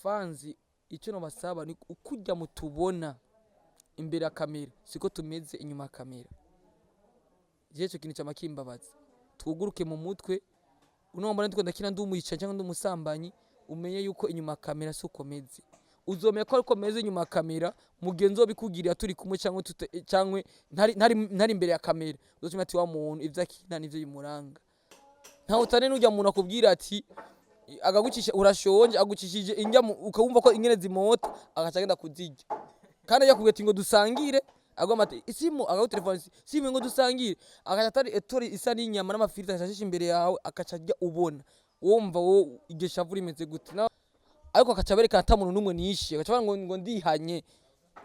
Abafanzi icyo nobasaba ni ukujya mutubona imbere ya kamera siko tumeze inyuma ya kamera. Jewe ico kintu cama kimbabaza. Twuguruke mu mutwe, uno mbona ndiko ndakina ndi umwicanyi cyangwa ndi umusambanyi, umenye yuko inyuma ya kamera si uko meze. Uzomenya ko ariko meze inyuma ya kamera mugenzi wo bikugirira turi kumwe cyangwa cyangwa ntari imbere ya kamera, uzomenya ati wa muntu ivyo akina nivyo bimuranga. Ntawe utane n'urya muntu akubwira ati agagucisha urashonje, agucishije indya ukawumva ko ingene zimota, agaca agenda kuzirya. Kandi yakubwiye ati ngo dusangire, agomba ati isimu, agagutelefona simu ngo dusangire, agaca atari etori isa n'inyama n'amafiriti, agaca ashisha imbere yawe, agaca arya ubona. Wumva wowe iryo shavu rimeze gute? Ariko agaca aberekana ata muntu n'umwe nishe, agaca avuga ngo ndihanye.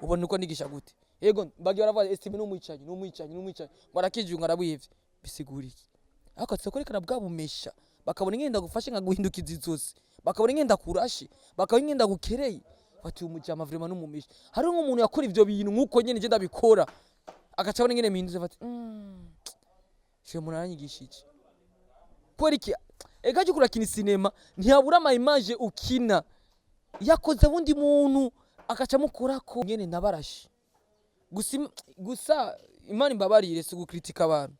Ubona uko nigisha gute? Yego bagiye baravuga Estime n'umwicanyi, n'umwicanyi, n'umwicanyi, ngo arakijunga arabwivye. Bisigura iki? Ariko atse kwerekana bwa bumesha, bakabona ingene ndagufashe nkaguhindukiza izosi, bakabona ingene ndakurashe, bakabona ingene ndagukereye, bati uyu mujama vraiment n'umumesha. Hariho nk'umuntu yakora ivyo bintu nk'uko nyene je ndabikora, agaca abona ingene mpindutse, bati je umuntu aranyigishije. Kubera iki? Ega jya urakina sinema ntihabura ama image ukina yakoze wundi muntu agaca amukorako nyene nabarashe. Gusa Imana imbabarire, si gukritika abantu.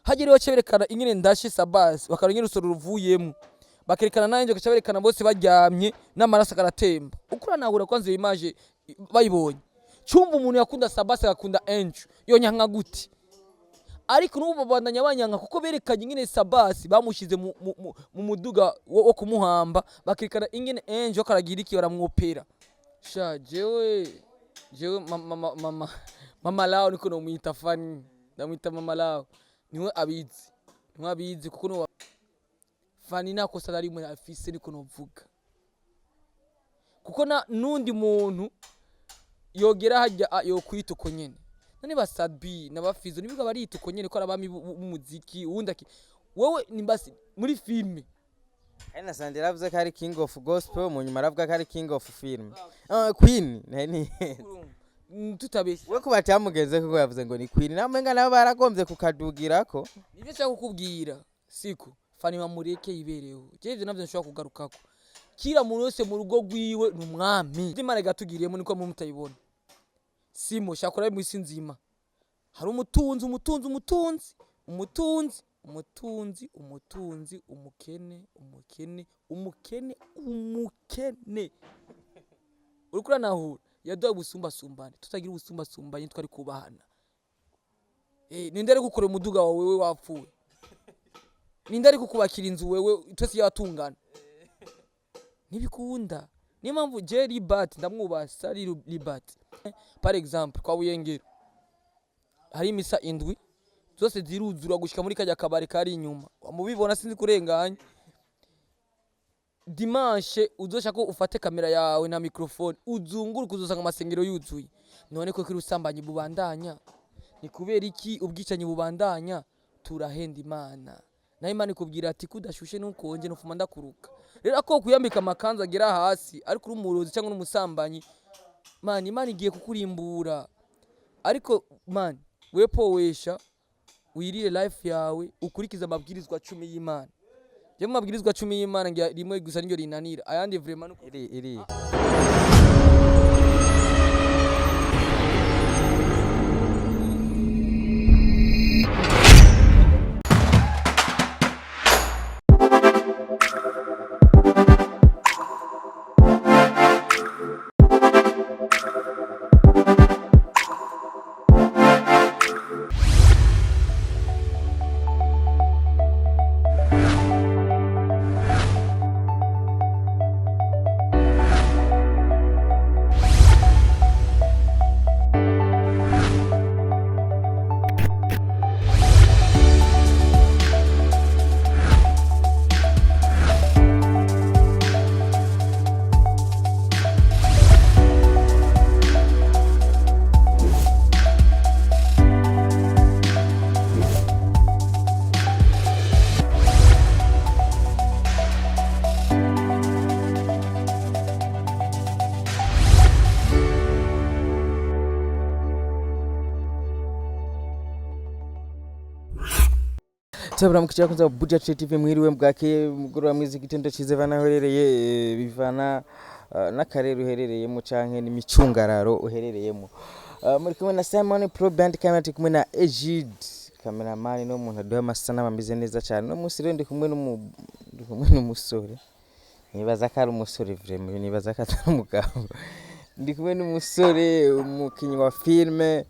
Hagera rero baca berekana ingene ndashe Sabasi, bakabona ingene urusoro ruvuyemwo, bakerekana nanje, bagaca berekana bose baryamye n'amaraso akaratemba. Uko uranahura kwanza iyo image bayibonye, cumva umuntu yakunda Sabasi agakunda Angel yonyanka gute? Ariko n'ubu babandanya banyanka kuko berekanye ingene Sabasi bamushize mu muduga wo kumuhamba, bakerekana ingene Angel karagira iki baramwopera. Sha jewe mama, mama, mama lao niko nomwita Fani, ndamwita mama lao, niwe abizi, niwe abizi kuko niwe Fani nta kosa na rimwe afise niko novuga, kuko na nundi muntu yogera hajya yokwita uko nyene. None ba Sabi na ba Fizo nibiga barita uko nyene ko ari abami b'umuziki, uwundi aki wewe ni basi muri filme. Kandi na Sandra yaravuze ko ari king of gospel, mu nyuma aravuga ko ari king of film. Queen nani? Tutabeshya. We kuba atamugeze kuko yavuze ngo ni queen, namwe nga nabo baragombye kukadugirako. Nivyo nshaka kukubwira siko Fani bamureke yibereho. Je ivyo navyo nshobora kugarukako. Kila muntu wese mu rugo rwiwe ni umwami. Imana igatugiriyemo niko mu mutayibona. Simo shakora mu isi nzima. Hari umutunzi, umutunzi, umutunzi, umutunzi, umutunzi, umutunzi, umukene, umukene, umukene, umukene. Uriko uranahura? Yaduhaye ubusumbasumbane. Tutagira ubusumbasumbane twari kubahana. Ninde ari gukorera umuduga wawe wewe wapfuye? Ninde ari kukubakira inzu wewe twese yatungana? Ntibikunda. Niyo mpamvu je Libat ndamwubaha, Sari Libat. Par exemple kwa Buyengero hari imisa indwi zose ziruzura gushika muri kajya kabari kari inyuma, mubibona sinzi kurenganya. Dimanche uzoshaka ko ufate kamera yawe na microphone uzunguruke, uzosanga amasengero yuzuye. None ko kiri ubusambanyi bubandanya, ni kubera iki ubwicanyi bubandanya? Turahenda Imana. Nayo Imana ikubwira ati kudashushe nukonje nufuma ndakuruka. Rero ako kuyambika amakanzu agera hasi ariko uri umurozi cyangwa umusambanyi, man, Imana igiye kukurimbura. Ariko man, we powesha wirire life yawe, ukurikize amabwirizwa 10 y'Imana. Je mu mabwirizwa 10 y'Imana ngira rimwe gusa niryo rinanira, ayandi vraiment nuko iri iri. Tabura mukijya kunza Buja TV, mwiriwe bwake mugoroba mwiza, igitondo ciza vanahorereye, bivana n'akarere uherereyemo canke n'imicungararo uherereyemo. Muri kumwe na Simon Pro Band Camera, turi kumwe na Egide cameraman, no muntu aduha amasanamu ameze neza cyane. No munsi rero ndi kumwe n'umusore, nibaza ko ari umusore vraiment, nibaza ko atari umugabo. Ndi kumwe n'umusore, umukinyi wa filme,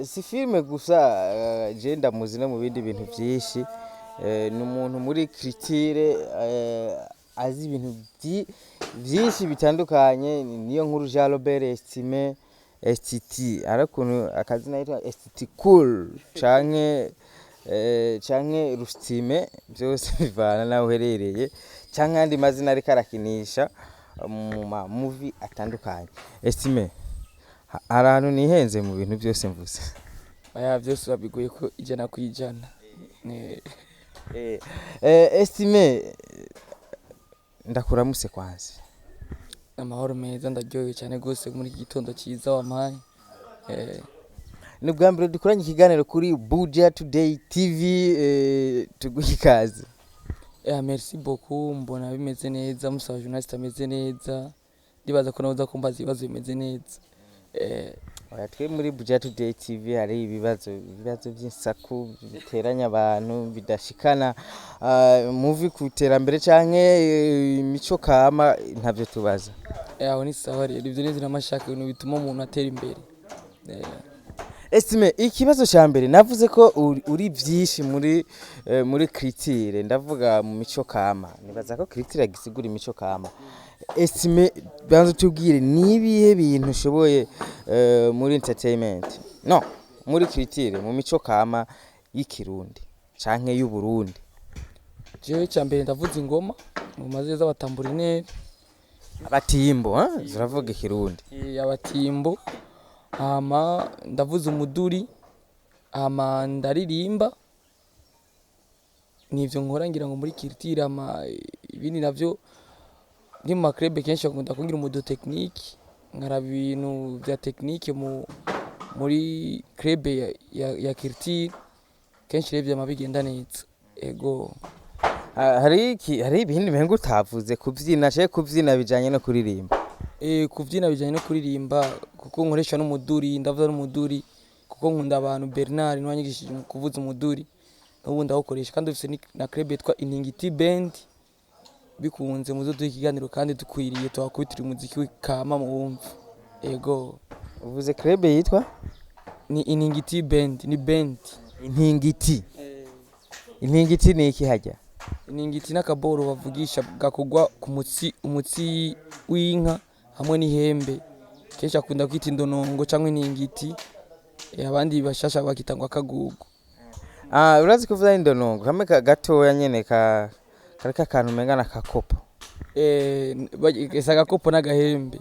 si filme gusa, je ndamuzi no mu bindi bintu byinshi. Ni umuntu muri culture, azi ibintu byinshi bitandukanye. Niyo nkuru Jean Robert Estime STT, ari ukuntu akazina yitwa STT Cool canke Rustime, byose bivana naho uherereye, canke andi mazina ariko arakinisha mu ma movie atandukanye. Estime, hari ahantu nihenze mu bintu byose mvuze? Aya byose babigoye ko 100%. Estime, ndakuramutse kwanza. Amahoro meza, ndaryohewe cyane rwose muri iki gitondo cyiza wampaye. Ni ubwa mbere dukoranye ikiganiro kuri Buja Today TV, tuguhe ikaze. Merci beaucoup, mbona bimeze neza, musaba journaliste ameze neza, ndibaza ko nawe uza kumbaza ibibazo bimeze neza. Oya, twe muri Buja Today TV hari ibibazo by'insaku biteranya abantu bidashikana muvi ku iterambere canke imico kama, ntavyo tubaza. Aho ni sawa rero, ivyo ni n'amashaka, ibintu bituma umuntu atera imbere. Estime, ikibazo ca mbere, navuze ko uri vyinshi muri culture, ndavuga mu mico kama, nibaza ko culture gisigura imico kama. Estime, banza tubwire nibihe bintu ushoboye muri entertainment, no muri culture, mu mico kama y'ikirundi canke y'Uburundi. Jewe icya mbere ndavuza ingoma, ingoma ziza z'abatamburineri. Abatimbo, eh? Ziravuga ikirundi. Abatimbo, hama ndavuza umuduri, hama ndaririmba, nivyo nkora ngira ngo muri culture. Hama ibindi navyo ndi mu ma club kenshi bakunda kungira umudo technique, nkaraba ibintu vya technique muri club ya culture. Kenshi rero vyama bigenda neza, ego. Ah, hari ibindi mengo utavuze, kuvyina, canke kuvyina bijanye no kuririmba? Kuvyina bijanye no kuririmba, kuko nkoresha n'umuduri, ndavuza n'umuduri kuko nkunda abantu. Bernard niwe wanyigishije mu kuvuza umuduri, n'ubu ndawukoresha, kandi dufise na club yitwa Iningiti Band. Bikunze muzo duha ikiganiro kandi dukwiriye tuhakubitira umuziki w'ikama mu wumva, ego. Uvuze club yitwa? Ni Iningiti Band, ni band. Intingiti. Intingiti ni iki hajya? Iningiti n'akaboro bavugisha gakogwa ku mutsi, umutsi w'inka hamwe n'ihembe. Kenshi akunda kwita indonongo cyangwa iningiti, abandi bashasha bakita ngo akagugu. Ah, urazi kuvuza indonongo kamwe gatoya nyene ka kariko akantu umenga n'akakopo? Esa agakopo n'agahembe,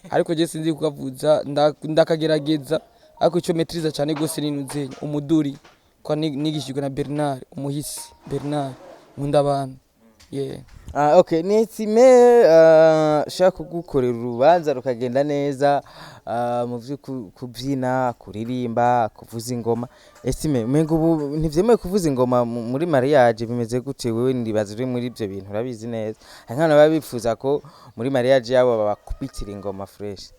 ariko je sinzi kukavuza, ndakagerageza, ariko ico maîtriza cyane gose ni nuzenya umuduri kwa nigishijwe na Bernard umuhisi, Bernard nkunda abantu, yeah. Ah, okay, ni Estime, shaka kugukorera urubanza rukagenda neza mu vyo kuvyina, kuririmba, kuvuza ingoma. Estime, umenga ubu ntivyemewe kuvuza ingoma muri mariage, bimeze gute? Wewe ndibaza uri muri ivyo bintu urabizi neza. Hari nk'abantu baba bifuza ko muri mariage yabo babakubitira ingoma fresh.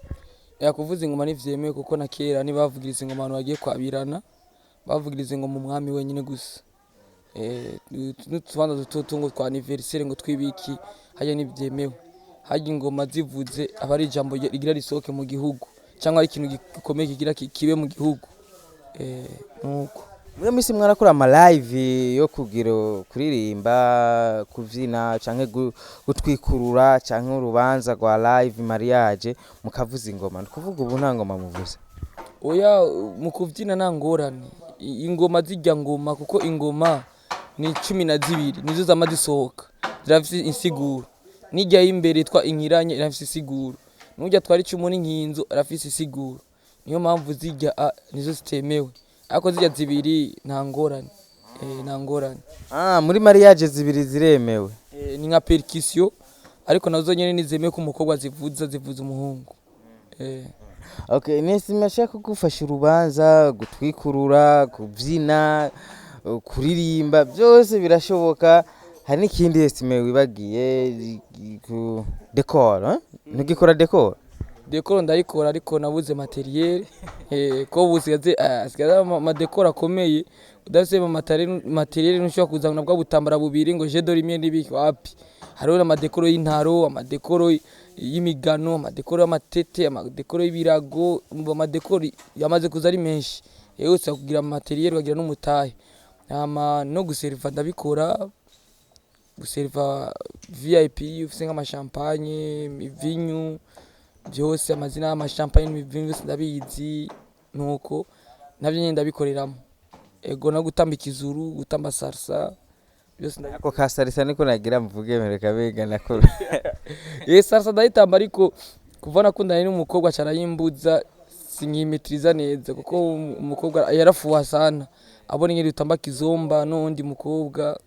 Ya, kuvuza ingoma ntivyemewe, kuko na kera ntibavugiriza ingoma abantu bagiye kwabirana, bavugiriza ingoma umwami wenyine gusa. N'utubanza duto ngo twa anniversaire, ngo twibiki, harya ntibyemewe. Harya ingoma zivuze aba ari ijambo rigira risohoke mu gihugu, cyangwa ari ikintu gikomeye kigira kibe mu gihugu, nuko. Muri misi mwarakora ama live yo kugira kuririmba, kuvyina canke gutwikurura, canke urubanza rwa live mariage mukavuza ingoma, ni kuvuga ubu nta ngoma muvuza? Oya, mu kuvyina nta ngorane. Ingoma zijya ngoma, kuko ingoma ni 12 nizo zama zisohoka, zirafise insiguro. N'ijya y'imbere yitwa inkiranya irafise insiguro, n'ujya twara icumu n'inkinzo arafise insiguro. Niyo mpamvu zijya nizo zitemewe, ariko zijya zibiri nta ngorane, nta ngorane. Ah, muri mariage zibiri ziremewe? Ni nka percussion, ariko nazo nyene nizemewe ko umukobwa zivuza, zivuza umuhungu. Okay, Nesima ashaka kugufasha urubanza, gutwikurura, kubyina, kuririmba, byose birashoboka. Hari n'ikindi, Estime, wibagiye ku décor, eh? Ntugikora décor? Décor ndayikora, ariko nabuze matériel, ko ubu sigaze sigaze ama décor akomeye. Udafise ama matériel ntushobora kuzana bwa butambara bubiri ngo jeu de lumière n'ibiki, wapi. Hariho ama décor y'intaro, ama décor y'imigano, ama décor y'amatete, ama décor y'ibirago. Umva, ama décor yamaze kuza ari menshi. Rero usaba kugira matériel, ukagira n'umutahe. Hama no guseriva ndabikora, guseriva VIP ufise nk'ama champagne, imivinyu, byose, amazina y'ama champagne n'imivinyu byose ndabizi. Nuko navyo nyene ndabikoreramo. Ego, no gutamba ikizuru, gutamba salsa, byose ndabikora. Ako ka salsa niko nagira mvuge, mpereka biga nako. Salsa ndayitamba, ariko kuva nakundanye n'umukobwa carayimbuza, sinkimitiriza neza, kuko umukobwa yarafuha sana abona ingene dutamba kizomba n'uwundi mukobwa,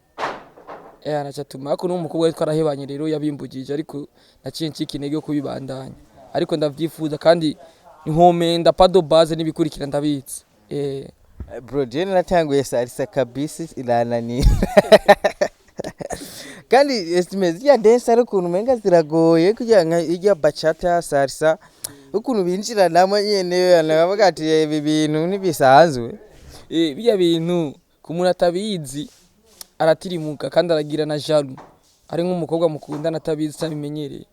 anacatuma. Ariko n'uwo mukobwa yari twarahebanye rero yabimbugije, ariko naciye ncika intege yo kubibandanya. Ariko ndavyifuza kandi nkomenda pas de base n'ibikurikira ndabizi. Bro, je natanguye salsa kabisa irananira. Kandi Estime, zirya dance ari ukuntu umenga ziragoye kugira nka irya bachata, salsa, ukuntu binjiranamo nyene bavuga ati ibi bintu ntibisanzwe. Birya bintu ku muntu atabizi aratirimuka kandi aragira na jaloux, ari nk'umukobwa mukundana atabizi, atabimenyereye,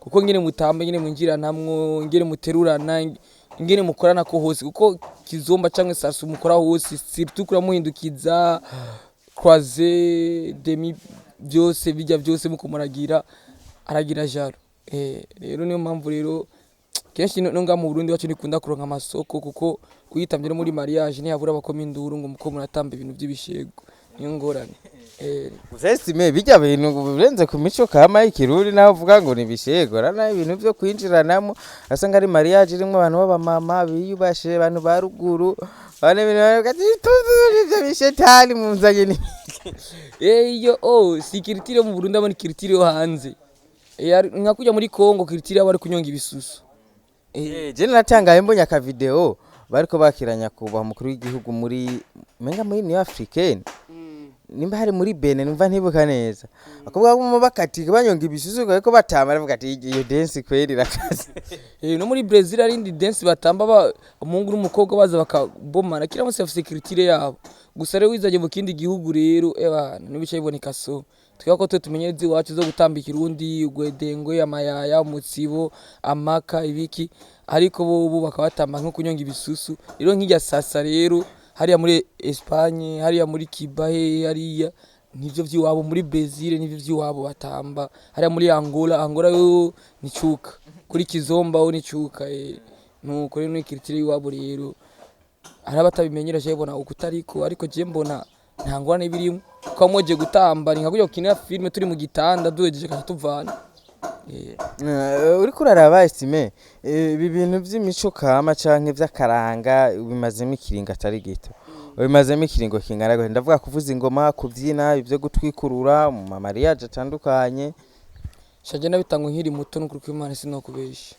kuko ngene mutamba, ngene mwinjiranamwo, ngene muterurana, ingene mukorana ko hose, kuko kizomba canke salsa mukora hose, surtout kuramuhindukiza croisé, demi, byose bijya byose muko muragira, aragira jaloux. Rero niyo mpamvu rero kenshi no ngaha mu Burundi wacu ntikunda kuronka amasoko, kuko uyitamvye no muri mariage ntiyabura abakoma induru ngo muko muratamba ibintu vy'ibishego. Niyo ngorane. Gusa Estime, bijya bintu birenze ku mico kama y'ikirundi, naho uvuga ngo ni ibishego rana, ibintu vyo kwinjiranamo, asanga ari mariage irimwo abantu b'abamama biyubashe, abantu ba ruguru bane, ibintu bavuga ati ivyo bishetani munzanye ni Iyo oh si culture yo mu Burundi, abo ni culture yo hanze. Nka kujya muri Congo, culture yabo ari kunyonga ibisusu. Je natangaye mbonye aka video bariko bakira nyakubahwa umukuru w'igihugu muri menga muri New Africaine, nimba hari muri Benin, numva ntibuka neza, bakobwa bo bakatika banyonga ibisusu bariko batamba, baravuga ati iyo dance kweri irakaze. No muri Brazil hari indi dance batamba umuhungu n'umukobwa baza bakabomana. Kila munsi bafise culture yabo. Gusa rero wizanye mu kindi gihugu rero, ebana, nibice biboneka. So twebwe ko twe tumenyereza iwacu zo gutamba ikirundi, ugwedengwe, amayaya, umutsibo, amaka, ibiki, ariko bo bakaba batamba nko kunyonga ibisusu. Rero nk'irya salsa rero hariya muri Espagne, hariya muri Cuba, he hariya nivyo vy'iwabo, muri Brazil nivyo vy'iwabo batamba, hariya muri Angola. Angola yo nicuka kuri kizomba ho nicuka. Nuko rero ni culture y'iwabo. Rero hari abatabimenyera, je bona ukutariko, ariko je mbona nta ngorane birimo ko mwoje gutamba, ni nka kujya gukina filme turi mu gitanda, duhejeje kaca tuvana. Uriko uraraba, Estime, ibi bintu vy'imico kama canke vy'akaranga bimazemo ikiringo atari gito. Bimazemo ikiringo kingana gute? Ndavuga kuvuza ingoma, kuvyina, ivyo gutwikurura mu ma mariage atandukanye. Shaje nabitanga nkiri muto, n'ukuri kw'Imana sinokubesha.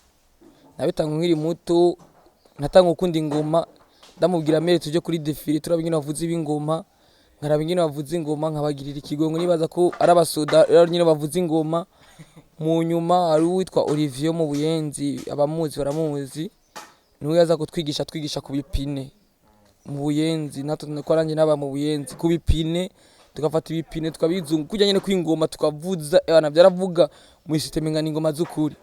Nabitanga nkiri muto, natanga gukunda ingoma, ndamubwira mère tuje kuri défilé turaba ingene bavuza ibingoma, nkaraba ingene bavuza ingoma, nkabagirira ikigongo, nibaza ko ari abasoda rero nyene bavuza ingoma. Mu nyuma hari uwitwa Olivier mu Buyenzi, abamuzi baramuzi, niwe yaza kutwigisha, twigisha ku bipine mu Buyenzi. Natwe ko aranje naba mu Buyenzi ku bipine, tugafata ibipine tukabizungu kujya nyene kw'ingoma, tukavuza, ebana, byaravuga mu système ngana ingoma z'ukuri.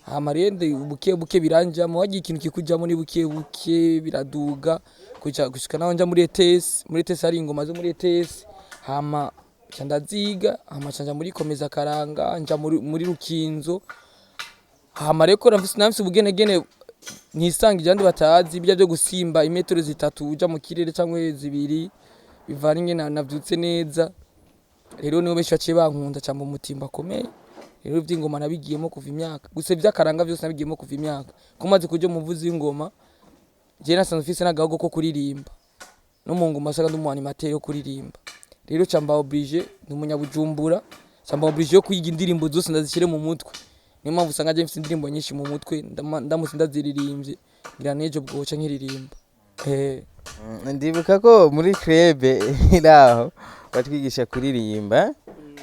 Hama rero buke buke biranjamo, wagiye ikintu kikujamo ni buke buke biraduga kuja gushika naho nja muri ETS. Muri ETS hari ingoma zo muri ETS, hama nca ndaziga, hama nca nja muri komeza karanga, nja muri Rukinzo. Hama rero ko nafise ubugenegene ntisangije abandi batazi, ibyo byo gusimba imetero 3 uja mu kirere cyangwa 2, bivana ingene navyutse neza. Rero niho benshi baciye bankunda cyane mu mutimba akomeye. Rero ivy'ingoma nabigiyemo kuva imyaka, gusa ivy'akaranga vyose nabigiyemo kuva imyaka ko maze kuja umuvuzi w'ingoma. Je nasanzwe mfise n'agahogo ko kuririmba, no mu ngoma saga ndi umu animateur yo kuririmba. Rero ca mba obligé, ndi umunyabujumbura, ca mba obligé yo kwiga indirimbo zose ndazishyire mu mutwe. Niyo mpamvu usanga je mfise indirimbo nyinshi mu mutwe, ndamutse ndaziririmbye ngira n'ejo bwoca nkiririmba. Ndibuka ko muri club iraho batwigisha kuririmba.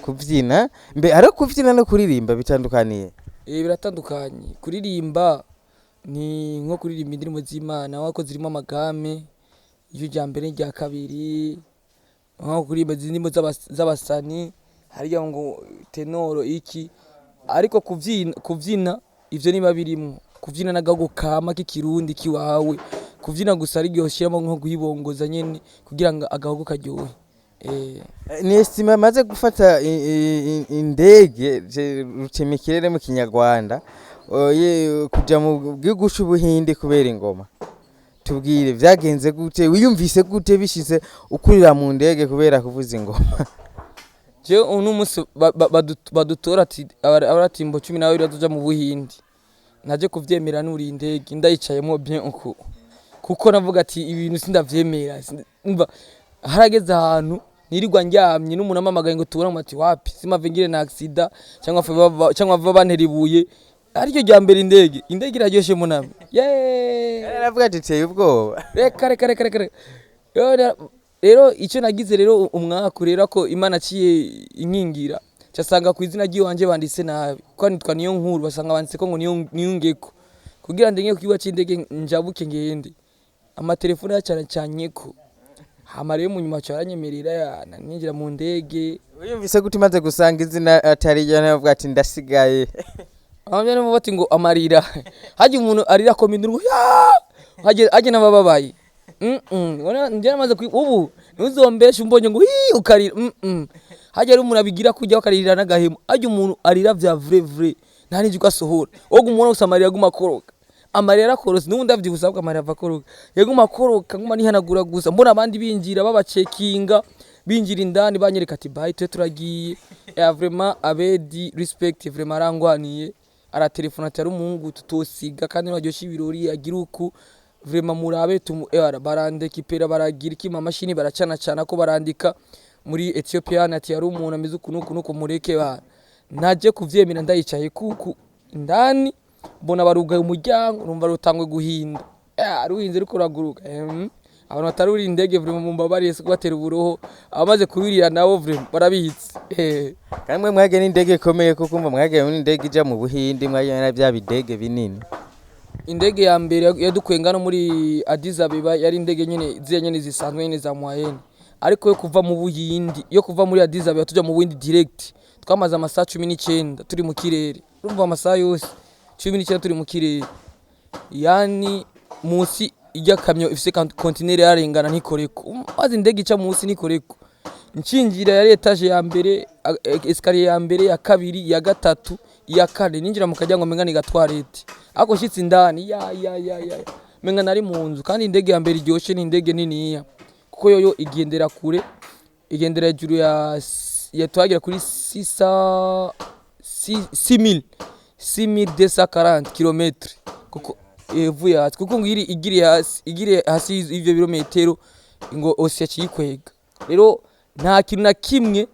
Kuvyina mbe ari kuvyina no kuririmba bitandukaniye? Biratandukanye. Kuririmba ni nko kuririmba indirimbo z'Imana wako zirimo amagame, ijwi rya mbere n'irya kabiri, nko kuririmba indirimbo z'abasani hariya ngo ténor iki. Ariko kuvyina ivyo niba birimwo kuvyina n'agahugu kama k'ikirundi kiwawe, kuvyina gusa ari igihe ushyiramo nko guhibongoza nyene kugira ngo agahugu karyohe. Ni Estime amaze gufata indege rutemikirere mu kinyarwanda, kuja mu gihugu c'Ubuhinde kubera ingoma. Tubwire, vyagenze gute? Wiyumvise gute bishitse ukurira mu ndege kubera kuvuza ingoma? Jewe uno munsi badutora ati abaratimbo 12 bazoja mu Buhindi, naje kuvyemera nuriye indege ndayicayemwo bien uku, kuko navuga ati ibintu sindavyemera. Umva, harageze ahantu nirirwa ndyamye n'umuntu amamagaye ngo tubona, ati wapi, simave ngire na accident cyangwa cyangwa bava bantera ibuye. Ariryo rya mbere indege iraryoshe munami, yeee. Aravuga ati teye ubwoba. Reka reka reka reka reka. Rero icyo nagize rero umwaku rero ko Imana aciye inkingira, casanga ku izina ry'iwanje banditse nabi, kuko nitwa Niyo Nkuru, basanga banditse ko ngo niyo Niyungeko. Kugira ndenge ku kibuga c'indege njabuke ngende, amatelefone yacaracanye ko hama rero mu nyuma caranyemerera ninjira mu ndege. Wiyumvise gute umaze gusanga izina atari ryo, navuga ati ndasigaye? Abamye nabo bati ngo amarira hajya umuntu arira ko minduru ngo ya hajya hajya n'abababaye. Njye namaze ubu ntuzombeshe umbonye ngo hii ukarira. Hajya ari umuntu abigira kujya ukaririra n'agahemu. Hajya umuntu arira vya vrai vrai, nta n'ijwi asohora, wowe umubona gusa amarira aguma akoroka, amarira arakorose. N'ubu ndavyibusa ahubwo amarira ava akoroka, yaguma akoroka, nguma nihanagura gusa mbona abandi binjira babacekinga, binjira indani banyereka ati bye, twe turagiye. Ya, vraiment Abedi, respect vraiment, arangwaniye, aratelefona ati ari umuhungu tutosiga kandi baryoshye ibirori agira uku, vraiment murabe tumu barandekipera, baragira iki, amamashini baracana cana ko barandika muri Ethiopian ati yari umuntu ameze uku nuku nuku, mureke bana. Naje kuvyemera ndayicaye kuku indani, mbona barugaye umuryango, numva rutangwe guhinda, ruhinze ruko ruraguruka. Abantu bataruri indege vraiment mumbabariye, si kubatera uburoho, abamaze kuyurira nabo vraiment barabitse. Kandi mwe mwagiye n'indege ikomeye, kuko umva mwagiye n'indege ija mu Buhindi, mwagiye na bya bidege binini. Indege ya mbere yadukuye ngano muri Addis Abeba yari indege nyene ziriya nyene zisanzwe nyene za moyenne, ariko yo kuva mu Buhindi, yo kuva muri Addis Abeba tuja mu Buhindi direct, twamaze amasaha 19 turi mu kirere. Urumva amasaha yose 19 turi mu kirere, yani munsi ijya kamyo ifise kontineri yarengana ntikoreko, maze indege ica munsi ntikoreko. Ncinjira yari étage ya mbere, escalier ya mbere, ya kabiri, ya gatatu, iya kane, ninjira mu kajyango menga ni gatwarete, ariko nshitse indani ya ya ya ya menga nari mu nzu. Kandi indege ya mbere iryoshe ni indege niniya, kuko yoyo igendera kure, igendera hejuru ya twagera kuri 600 6000 6240 km, kuko ivuye hasi, kuko ngo iri igiriye hasi, igiriye hasi y'ivyo birometero ngo osi yaciyikwega. Rero nta kintu na kimwe,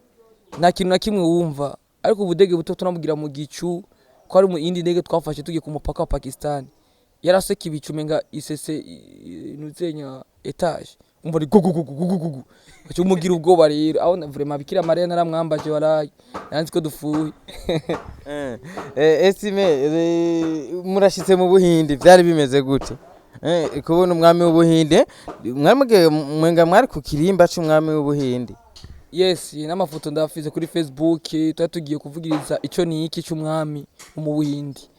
nta kintu na kimwe wumva. Ariko ubudege buto tunamubwira mu gicu ko ari mu yindi ndege twafashe tugiye ku mupaka wa Pakistan, yaraseka ibicu menga isese nuzenya étage, umva ni gugu gugu gugu gugu, baca umugira ubwoba. Rero aho vraiment Bikira Mariya naramwambaje, waraye nanzi ko dufuye. Estime, murashitse mu Buhindi, vyari bimeze gute kubona umwami w'Ubuhinde? Mwamugiye mwenga mwari ku kirimba c'umwami w'Ubuhinde. Yes, n'amafoto ndafise kuri Facebook. Twari tugiye kuvugiriza ico ni iki c'umwami wo mu Buhindi,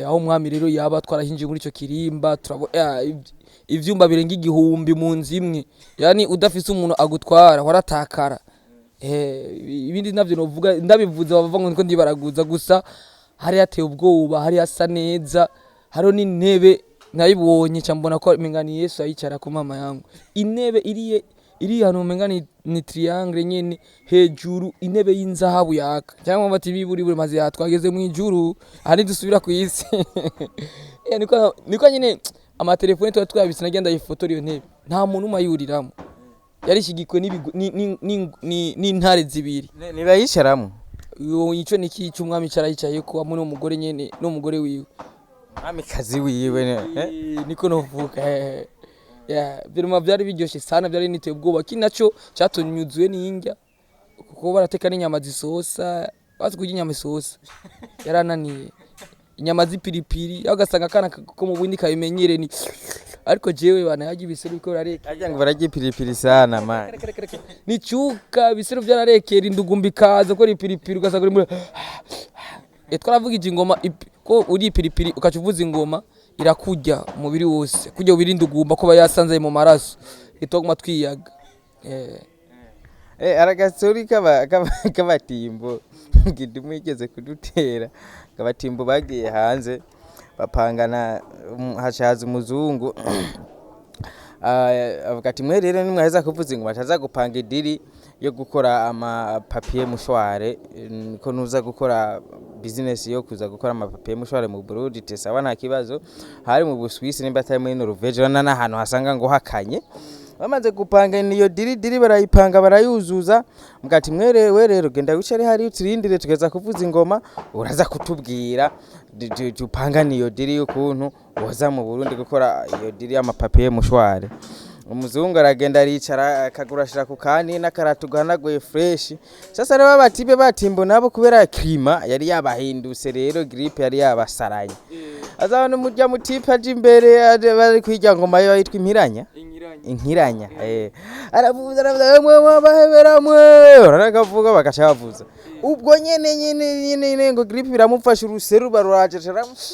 aho umwami rero yaba twarahinjiye muri ico kirimba, turabo ivyumba birenga 1000 mu nzu imwe, yani udafise umuntu agutwara waratakara. Ibindi navyo novuga ndabivuze bavuga ngo niko ndibaraguza gusa. Hari hateye ubwoba, hari hasa neza, hariho n'intebe nayibonye ca mbona ko menga ni Yesu ayicara ku mama yangu. Intebe iriye iri hano menga ni triangle nyene hejuru, intebe y'inzahabu yaka, cyangwa bati biburi buri maze yatwageze mu ijuru, aha ntidusubira ku isi. Niko nyene amatelefone tuba twabitse, nagenda ndayifotora. Iyo ntebe nta muntu umwe ayuriramo, yarishigikwe n'intare zibiri. Ntibayicaramo? Uwo ico niki cy'umwami carayicaye ko hamwe n'umugore nyene, n'umugore wiwe. Umwamikazi wiwe eh? Niko novuga. Yeah, biruma byari biryoshe sana, byari niteye ubwoba. Kindi naco cyatunyuzuye n'indya. Kuko barateka n'inyama zisosa, bazi kurya inyama isosa, yarananiye inyama z'ipiripiri, aho ugasanga akana ko mu bundi kabimenyere ni, ariko jewe bana yarya ibiseru biko birarekera. Harya ngo bararya ipiripiri sana, man. Nicuka ibiseru byararekera, indugumbi ikaza gukora ipiripiri, ugasanga uri muri twaravugije ingoma ko uri ipiripiri, ukaca uvuza ingoma irakurya umubiri wose, kurya ubiri indugumba kuba yasanze mu maraso, itoguma twiyaga. Aragasori k'abatimbo Kidumu yigeze kudutera. Abatimbo bagiye hanze bapangana, hacaza umuzungu. Ah, avuga ati: "Mwe rero nimwaheza kuvuza ingoma, ataza gupanga idiri yo gukora ama papier mouchoir, ko nuza gukora business yo kuza gukora ama papier mouchoir mu Burundi." Tesawa, nta kibazo. Hari mu Buswisi, nimba atari muri Norvege, urabona n'ahantu hasanga ngo hakanye. Bamaze gupanga niyo diri, diri barayipanga, barayuzuza. Mugati mwere we rero genda wicare hari uturindire, tugeza kuvuza ingoma uraza kutubwira dupangane iyo diri y'ukuntu woza mu Burundi gukora iyo diri y'ama papier mouchoir. Umuzungu aragenda aricara, akagura ashira ku kandi n'akarato gahanaguye fresh. Sasa rero abatibe batimbo nabo, kubera climat yari yabahindutse rero, grippe yari yabasaranye, azabona umurya mutipe aje imbere, aje bari kwirya ngoma yo yitwa impiranya, inkiranya, aravuza, aravuza: "Mwe mwabahebera mwe!" Arakavuga, bagaca bavuza ubwo nyene nyene nyene nyene ngo grippe biramufasha, uruseru baruraje,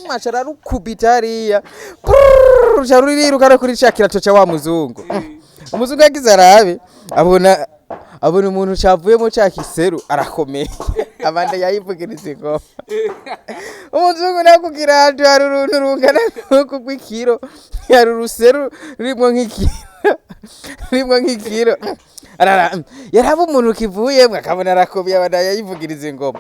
aca ararukubita hariya. Prrrr, ruca ruriruka no kuri ca kirato ca wa muzungu. Umuzungu yagize arabe, abona umuntu cavuyemo ca kiseru arakomeye, abanda yayivugiriza ingoma. Umuzungu nakugira ahantu hari uruntu rungana nk'uku rw'ikiro, hari uruseru rurimwo nk'ikiro, rurimwo nk'ikiro. Arara yaraba umuntu kivuyemwo, akabona arakomeye, abanda yayivugiriza ingoma.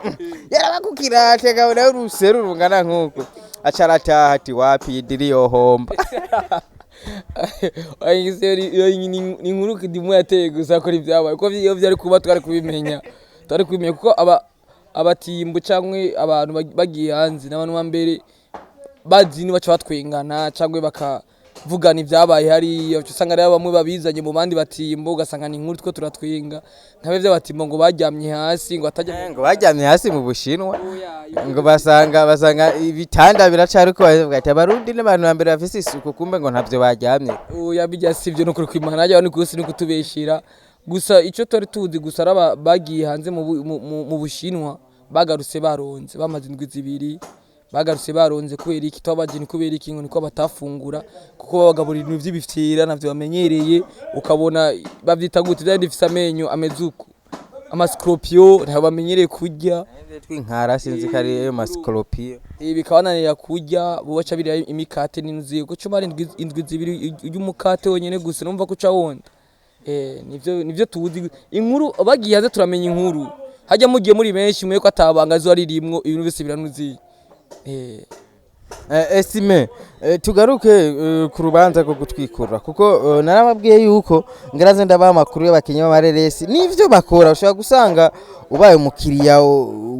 Yaraba ku kirate, akabona uruseru rungana nk'uku, aca arataha ati: "Wapi, iyi diri yohomba." Iyo ni inkuru Kidumu yateye gusa kuri ibyabaye, kuko iyo byari kuba twari kubimenya, twari kubimenya, kuko aba abatimbo cyangwa abantu bagiye hanze n'abantu ba mbere bazi nibaca batwengana cyangwa bakavugana ibyabaye hariya. Uca usanga rero bamwe babizanye mu bandi batimbo, ugasanga ni inkuru two turatwenga nkabe by'abatimbo ngo baryamye hasi, ngo batajya Ngo baryamye hasi mu Bushinwa, ngo basanga ibitanda biracariko, bavuga ati: "Abarundi n'abantu ba mbere bafise isuku." Kumbe ngo ntavyo baryamye. Oya, bijya sivyo, no kuri kwimana najya ni kusi ni kutubeshira gusa. Icyo twari tuzi gusa araba bagiye hanze mu Bushinwa, bagarutse baronze, bamaze indwi 2 bagarutse baronze. Kubera iki? Twabaje ni kubera iki? Ngo niko batafungura, kuko babagaburira ibintu vy'ibifyira, navyo bamenyereye. Ukabona bavyita gute, byari bifise amenyo ameze uko, amascorpion, ntabwo bamenyereye kurya. Twinkara, sinzi ko ari ayo mascorpion. Ibi bikabananira kurya, bo baca birira imikate n'inzuye, kuko cuma ari indwi 2 urya umukate wonyene gusa, numva ko uca wonda. Nivyo tuzi inkuru bagiye hanze, turamenya inkuru hajya mugiye muri benshi mwe ko atabanga zo aririmwo, ibintu byose biranuziye. Estime, tugaruke ku rubanza rwo gutwikurura, kuko narababwiye yuko ngaraze ndabaha amakuru y'abakinyi b'amareresi n'ivyo bakora. Ushobora gusanga ubaye umukiriya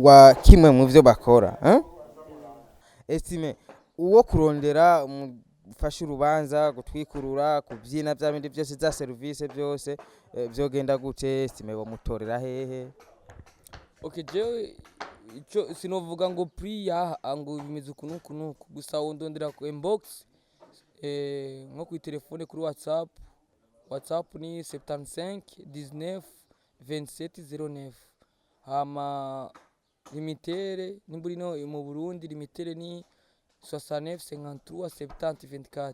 wa kimwe mu vyo bakora, eh? Estime, uwo kurondera umufashe urubanza, gutwikurura, kubyina, bya bindi byose za service byose, vyogenda gute? Estime, bomutorera hehe? Okay, jewe ico sinovuga ngo prix yaha ngo bimeze uku nuku nuku, gusa wondondera ku inbox, nko ku telefone, kuri WhatsApp. WhatsApp ni 75 19 27 09. Hama limitere, nimba uri no mu Burundi, limitere ni 69 53 70 24.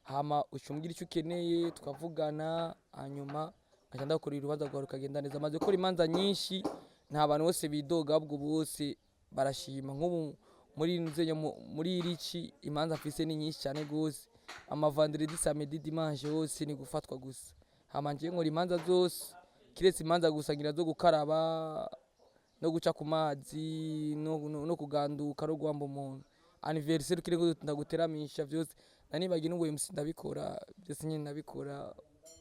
Hama ucumbwira icyo ukeneye, tukavugana, hanyuma nkaca ndagukorera urubanza rwawe rukagenda neza. Maze gukora imanza nyinshi, nta bantu bose bidoga, ahubwo bose barashima. Nk'ubu muri nzenya muri irici imanza mfise ni nyinshi cyane gose, ama vendredi, samedi, dimanche yose ni gufatwa gusa. Hama njewe nkora imanza zose, kiretse imanza gusa ngira zo gukaraba no guca ku mazi no kuganduka no guhamba umuntu, anniversaire ukiri ngo ndaguteramisha vyose, nanibagiye n'ubu MC ndabikora byose nyene, ndabikora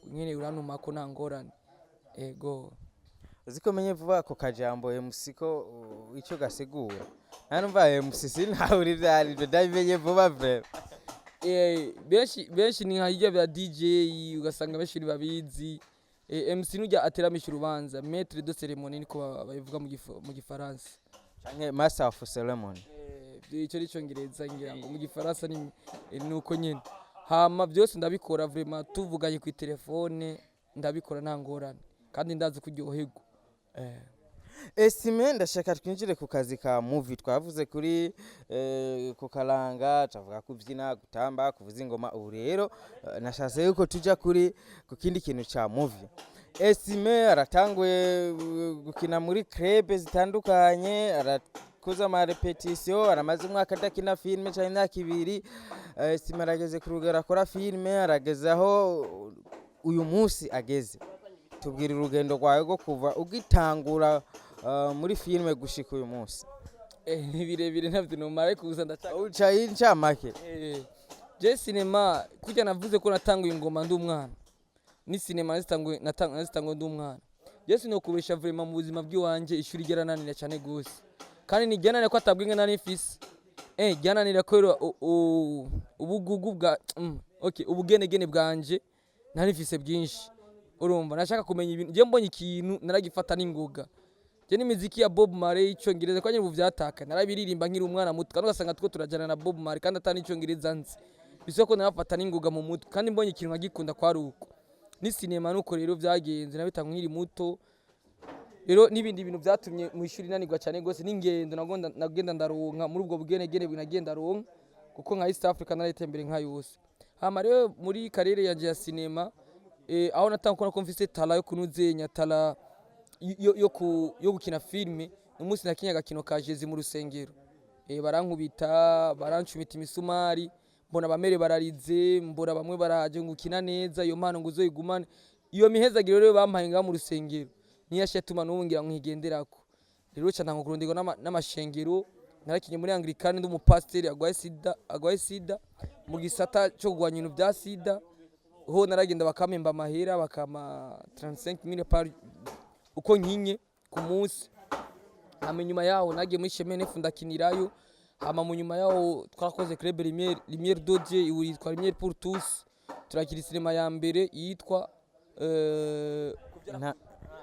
nyene, urantumako nta ngorane, ego. Uzi ko menye vuba ako kajambo MC ko ico gasigura? Nta numva MC, sinahura ivyo arivyo, ndabimenye vuba vraiment. Benshi benshi ni nka hirya bya DJ, ugasanga benshi ntibabizi. MC nujya ateramisha urubanza, maître de cérémonie, niko babivuga mu gifaransa. Canke master of ceremony. Ico ni icongereza, ngira ngo mu gifaransa ni nuko nyene. Hama byose ndabikora vraiment, tuvuganye ku telefone ndabikora nta ngorane, kandi ndazi kuryoherwa. Estime, ndashaka twinjire ku kazi ka movie. Twavuze kuri ku karanga, tuvuga kubyina, gutamba, kuvuza ingoma. Ubu rero nashatse yuko tuja kuri ku kindi kintu ca movie. Estime aratanguye gukina muri club zitandukanye, arakoze ama répétition, aramaze umwaka adakina filme cyangwa imyaka 2. Estime arageze ku rugero akora filme, arageze aho uyu munsi ageze. Tubwira urugendo rwawe rwo kuva ugitangura muri filme gushika uyu munsi. Ni birebire, ntabyo nomara, ariko gusa ndashaka uca incamake. Je sinema, kurya navuze ko natanguye ingoma ndi umwana, ni sinema nazitanguye ndi umwana. Je sinokubesha vraiment, mu buzima bw'iwanje ishuri ryarananira cyane gose, kandi ni ryananira ko atabwenge nari mfise, ryananira kubera ubugugu bwa okay, ubugenegene bwanje nari mfise bwinshi. Urumva, nashaka kumenya ibintu. Je mbonye ikintu naragifata n'ingoga. Je n'imiziki ya Bob Marley y'icongereza, kwa nyine ubu vyataka, narabiririmba nkiri umwana muto, kandi ugasanga two turajana na Bob Marley kandi atani icongereza nzi. Bisaba ko narafata n'ingoga mu mutwe, kandi mbonye ikintu nkagikunda. Kwari uko ni sinema, nuko rero vyagenze, nabitanga nkiri muto. Rero n'ibindi bintu vyatumye mu ishuri nanirwa cyane gose n'ingendo nagenda ndaronka muri ubwo bugenegene nagenda ndaronka, kuko nka East Africa narayitembere nka yose. Hama rero muri carrière yanje ya sinema, aho natanga kubona ko mfise talent yo kunuzenya, talent yo gukina filme, umunsi nakinye agakino ka Jezi mu rusengero, barankubita, barancumita imisumari, mbona abamere bararize, mbona bamwe baraje ngo ukina neza, iyo mpano ngo uzoyigumane. Iyo mihezagiro rero bampaye ngaha mu rusengero niyo yaciye atuma n'ubu ngira ngo nkigenderako. Rero ca ntanga kuronderwa n'amashengero. Narakinye muri Anglikane, ndi umupasiteri agwaye sida, mu gisata cyo kurwanya ibintu bya sida. Ho naragenda bakampemba amahera, bakama 35000 par uko nkinye ku munsi. Hama inyuma yaho nagiye muri Chemin Neuf, ndakinirayo. Hama mu nyuma yaho twakoze club Lumière, Lumière de Dieu, ubu yitwa Lumière pour tous. Turakira sinema ya mbere yitwa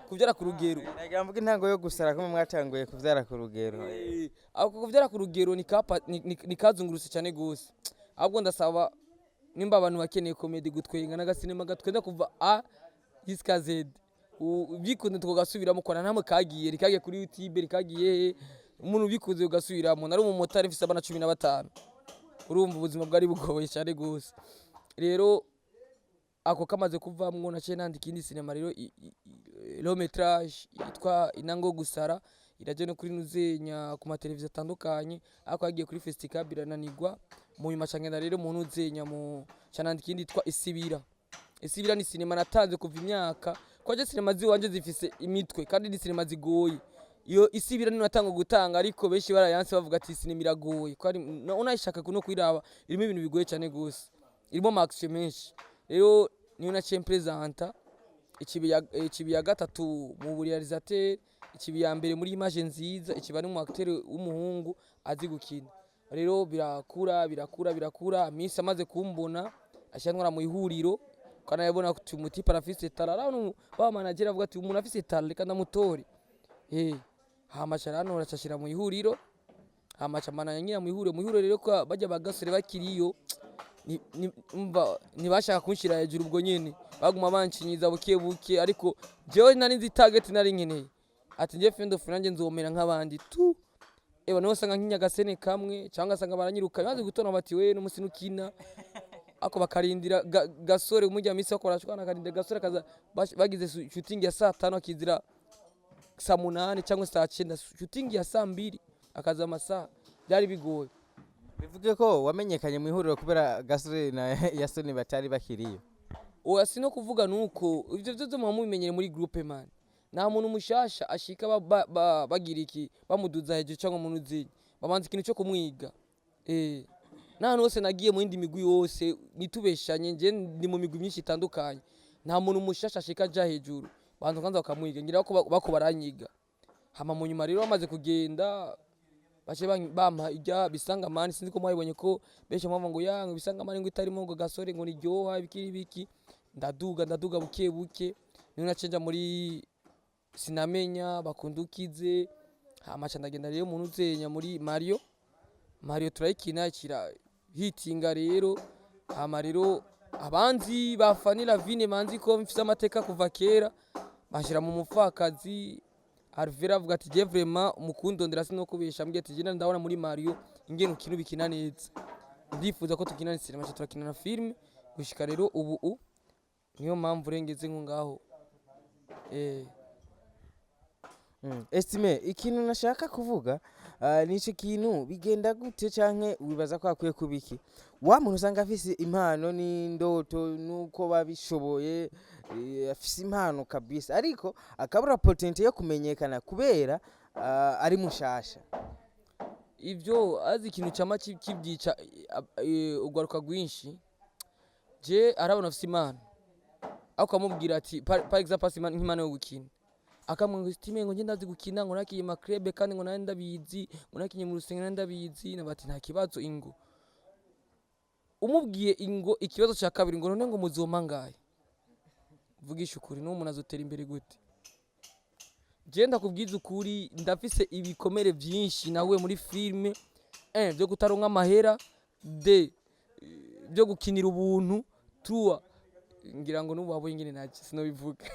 Kuvyara ku rugero. Nagira mvuga intango yo gusara, ko mwatanguye Kuvyara ku rugero. Ako Kuvyara ku rugero ni kapa ni kazungurutse cyane gose. Ahubwo ndasaba nimba abantu bakeneye comédie, gutwenga n'agasinema gatwenza kuva A jusqu'à Z, ubikunze tukagasubiramo, kora ntamwe kagiye rikagiye kuri YouTube, rikagiye he, umuntu ubikunze ugasubiramo. Nari umumotari mfise abana 15, urumva ubuzima bwari bugoye cyane gose. Rero ako kamaze kuvamwo, naciye nandika indi sinema rero long métrage yitwa Intango Gusara, iraje no kuri nuzenya ku mateleviziyo atandukanye, ariko yagiye kuri festival birananirwa. Mu nyuma ca ngenda rero mu nuzenya mu ca nandika indi yitwa Isibira. Isibira ni sinema natanze kuva imyaka kwaje. Sinema ziwanje zifise imitwe kandi ni sinema zigoye. Iyo Isibira ni natanga gutanga, ariko benshi barayanse, bavuga ati sinema iragoye, ko ari unayishaka kuno kwiraba, irimo ibintu bigoye cyane gose, irimo ama action menshi. Rero niyo naciye mpresenta ikibi ya gatatu mu réalisateur, ikibi ya mbere muri image nziza, ikiba ari mu acteur w'umuhungu azi gukina. Rero birakura, birakura, birakura. Minsi amaze kumbona ashyantwara mu ihuriro, kandi yabona ati umu type arafise talent. Arabona ba manager avuga ati umuntu afise talent, reka ndamutore. Hama aca acashira mu ihuriro, hama aca mbandanya nyina mu ihuriro. Mu ihuriro rero ko bajya bagasore bakiriyo umva ntibashaka kunshira hejuru, ubwo nyene baguma bancinyiza buke buke, ariko jewe nari nzi target nari nkeneye, ati nje friend of nanjye nzomera nk'abandi tu. Ewa, niho usanga nk'inyagasene kamwe cyangwa asanga baranyiruka bazi gutora, bati we n'umusi nukina, ako bakarindira gasore umujya misi bakora shwana, akarindira gasore akaza bagize shooting ya saa 5, akizira saa 8 cyangwa saa 9, shooting ya saa 2 akaza amasaha. Byari bigoye. Bivuge ko wamenyekanye mu ihuriro kubera Gasore na Yasoni batari bakiriyo? Oya, si no kuvuga nuko ivyo vyose muba mubimenyere muri groupe man. Nta muntu mushasha ashika bagira iki, bamuduza hejuru cyangwa umuntu uzinye, babanza ikintu cyo kumwiga. N'ahantu hose nagiye mu yindi migwi yose, nitubeshanye, nje ndi mu migwi myinshi itandukanye, nta muntu mushasha ashika aja hejuru, banza kwanza bakamwiga. Ngira ko bako baranyiga. Hama mu nyuma rero bamaze kugenda, bace bampa irya Bisanga mani. Sinzi ko mwabibonye, ko benshi mwumva ngo ya ngo Bisanga mani ngo itarimo ngo Gasore ngo niryoha ibiki ibiki. Ndaduga, ndaduga buke buke. Niho nacenja muri Sinamenya Bakundukize, hama ca ndagenda rero umuntu uzenya muri Mario. Mario turayikina, ikira hitinga rero. Hama rero abanzi ba Fanny Lavine manzi ko mfise amateka kuva kera, banshira mu Mupfakazi. Alvera avuga ati: "Je vraiment mukundondera sinokubesha." Ambwiye ati: "Je ndabona muri Mario ingene ukina, ubikina neza, ndifuza ko tukina sinema." Turakina na film gushika rero ubu niyo mpamvu rengeze nko ngaho. Estime, ikintu nashaka kuvuga nico kintu bigenda gute canke wibaza ko hakwiye kuba iki? Wa muntu usanga afise impano n'indoto nuko babishoboye, afise impano kabisa, ariko akabura opportunity yo kumenyekana kubera ari mushasha. Ivyo azi ikintu cama kibyica urwaruka rwinshi. Je arabona afise impano, ariko akamubwira ati par exemple afise nk'impano yo gukina, akamubwira ngo: "Estime, ngo njye ndazi gukina, ngo nakinye ma club, kandi ngo nari ndabizi, ngo nakinye mu rusengero, nari ndabizi." Nabati nta kibazo, ingo umubwiye ingo. Ikibazo ca kabiri ngo: "None ngo muzoma ngahe?" Vugisha ukuri, n'uwo umuntu azotera imbere gute? Je ndakubwiza ukuri, ndafise ibikomere vyinshi nahuye muri filme: un, vyo kutaronka amahera; deux, byo gukinira ubuntu; trois, ngira ngo n'ubu wabonye ingene naje sinobivuga,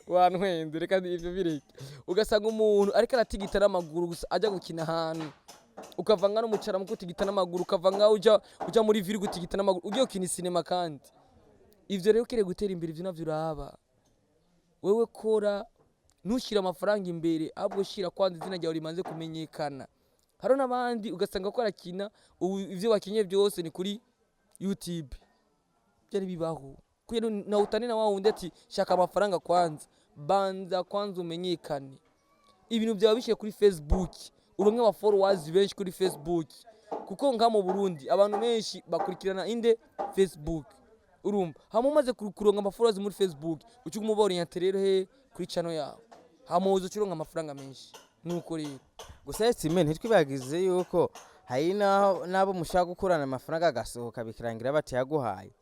wantwenze, reka ivyo bireke. Ugasanga umuntu ariko aratigita n'amaguru gusa aja gukina ahantu, ukava nga n'umucara mu kutigita n'amaguru, ukava nga uja muri ville gutigita n'amaguru ugiye gukina sinema. Kandi ivyo rero ukereye gutera imbere, ivyo navyo uraba wewe. Kora, ntushyire amafaranga imbere, ahubwo shira kwanza izina ryawe rimaze kumenyekana. Hariho n'abandi ugasanga ko arakina ubu, ivyo bakinye byose ni kuri YouTube. Byari bibaho kugira na utane na wa wundi ati: "Shaka amafaranga kwanza, banza kwanza umenyekane, ibintu byawe bishyire kuri Facebook, uronke aba followers benshi kuri Facebook." Kuko nga mu Burundi abantu benshi bakurikirana inde? Facebook. Urumva, hama umaze kuronka ama followers muri Facebook, uca uguma uba rero he kuri channel yawe, hama uzoca uronka amafaranga menshi. Nuko rero. Gusa Estime, ntitwibagize yuko hari n'abo mushaka gukorana, amafaranga agasohoka bikarangira batayaguhaye.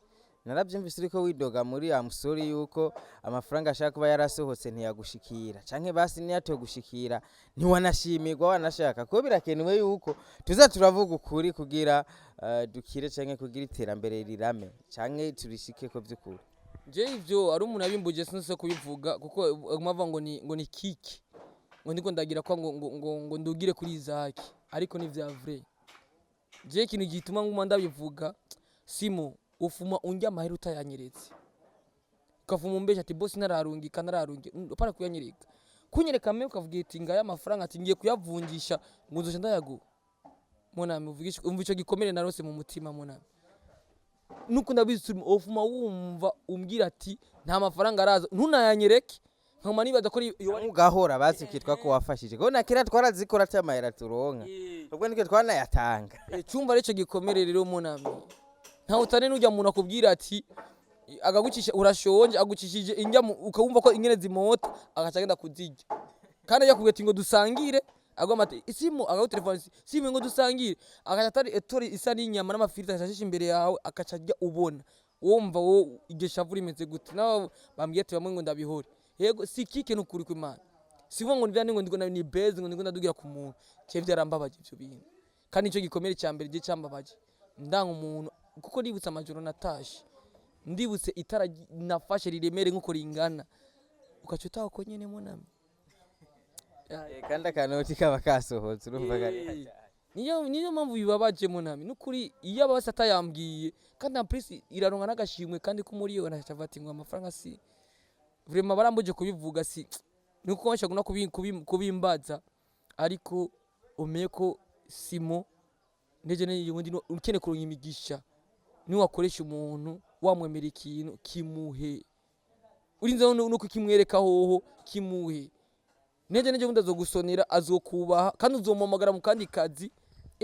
Narabyumvise uriko widoga muri ya musori yuko amafaranga ashaka kuba yarasohotse ntiyagushikira, canke basi ntiyatogushikira, ntiwanashimirwa wanashaka. Kuko birakenewe yuko tuza turavuga ukuri kugira dukire canke kugira iterambere rirame canke turishikeko vy'ukuri. Je ivyo ari umuntu abimbuje, sinse kubivuga, kuko aguma avuga ngo ni kiki, ngo ndiko ndagira ko ngo ndugire kuri Isaac, ariko ni vya vrai. Je ikintu gituma nguma ndabivuga, simo ufuma unjya amahera utayanyeretse, ukavuma umbesha ati: "Boss, nararungika, nararungika." Apana kuyanyereka, kunyereka me ukavuga ati: "Ngaya amafaranga," ati: "Ngiye kuyavunjisha, ngo nzoca ndayaguha." Monami, uvugisha, umva ico gikomere narose mu mutima, monami. Nuko ndabizi, ufuma wumva umbwira ati: "Nta mafaranga araza," ntunayanyereke, nkama nibaza ko iyo ugahora basi ukitwa ko wafashije, kuko na kera twarazikora ata mahera turonka, ubwo nitwe twanayatanga. Cumva arico gikomere rero, monami. Ntawe utane n'ujya muntu akubwira ati, agagucisha urashonje, agucishije indya ukawumva ko ingene zimota, agaca agenda kuzirya, kandi ajya kubwira ati ngo dusangire, agomba ati isimu, agagutelefona simu ngo dusangire, agaca atari etori isa n'inyama n'amafiriti, agaca ashisha imbere yawe, agaca arya, ubona wumva wowe iryo shavu rimeze gute? Nabo bambwiye ati bamwe ngo ndabihore. Yego, si kike n'ukuri kw'Imana, si ngo ndivya ngo ndiko ni base, ngo ndiko ndadugira ku muntu. Ce vyarambabaje ivyo bintu, kandi nico gikomere cya mbere je cyambabaje, ndanga umuntu, kuko nibutse amajoro natashe, ndibutse itara nafashe riremere nkuko ringana, ugaca utaha uko nyene, monami. Kandi akanoti kaba kasohotse, urumva kari Niyo mpamvu bibabaje, monami, nukuri. Iyo aba atayambwiye, kandi en plus iraronka n'agashimwe kandi k'umuriyoni, aca ati ngo amafaranga si vraiment barambuje kubivuga, si nuko bashobora no kubimbaza, ariko umenye ko simo neje n'ubundi ukeneye kuronka imigisha, niwakoresha umuntu wamwemera ikintu, kimuhe, urinze no kukimwereka hoho, kimuhe neje ubundi azogusonera, azokubaha, kandi uzomuhamagara mu kandi kazi.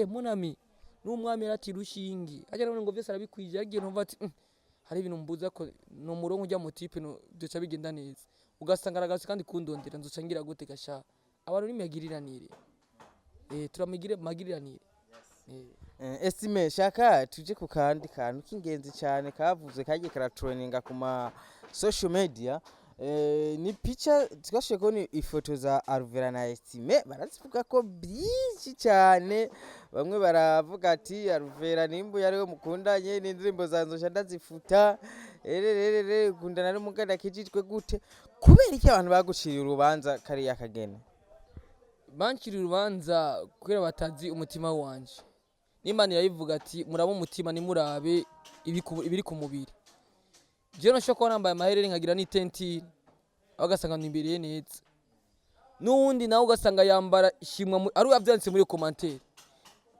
Monami, n'umwami yarati rushingi ajya none ngo vyose arabikwije, yagiye numva ati: Hari ibintu mbuza ko no murongo ujya mu type no byoca bigenda neza." Ugasanga aragarutse kandi kundondera, nzoca ngira gute gasha? Abantu nimagiriranire, turamigire magiriranire. Estime, shaka tuje ku kandi kantu k'ingenzi cyane kavuzwe, kagiye karatrendinga ku ma social media. Ni picha twashoboye kubona ifoto za Alvera na Estime, barazivuga ko byinshi cyane. Bamwe baravuga ati Alvera nimba ariwe mukundanye n'indirimbo za nzoja ndazifuta, erererere kundana n'umuganda kijijwe gute? Kubera iki abantu baguciriye urubanza kariya kageni? Banciriye urubanza kubera batazi umutima wanje. N'Imana irabivuga ati murabe umutima, nimurabe ibiri ku mubiri. Jewe nashobora kuba nambaye amahereni nkagira n'itentire, aho ugasanga nimbereye neza, n'uwundi nawe ugasanga yambara ishimwa ari yavyanditse muri commentaire.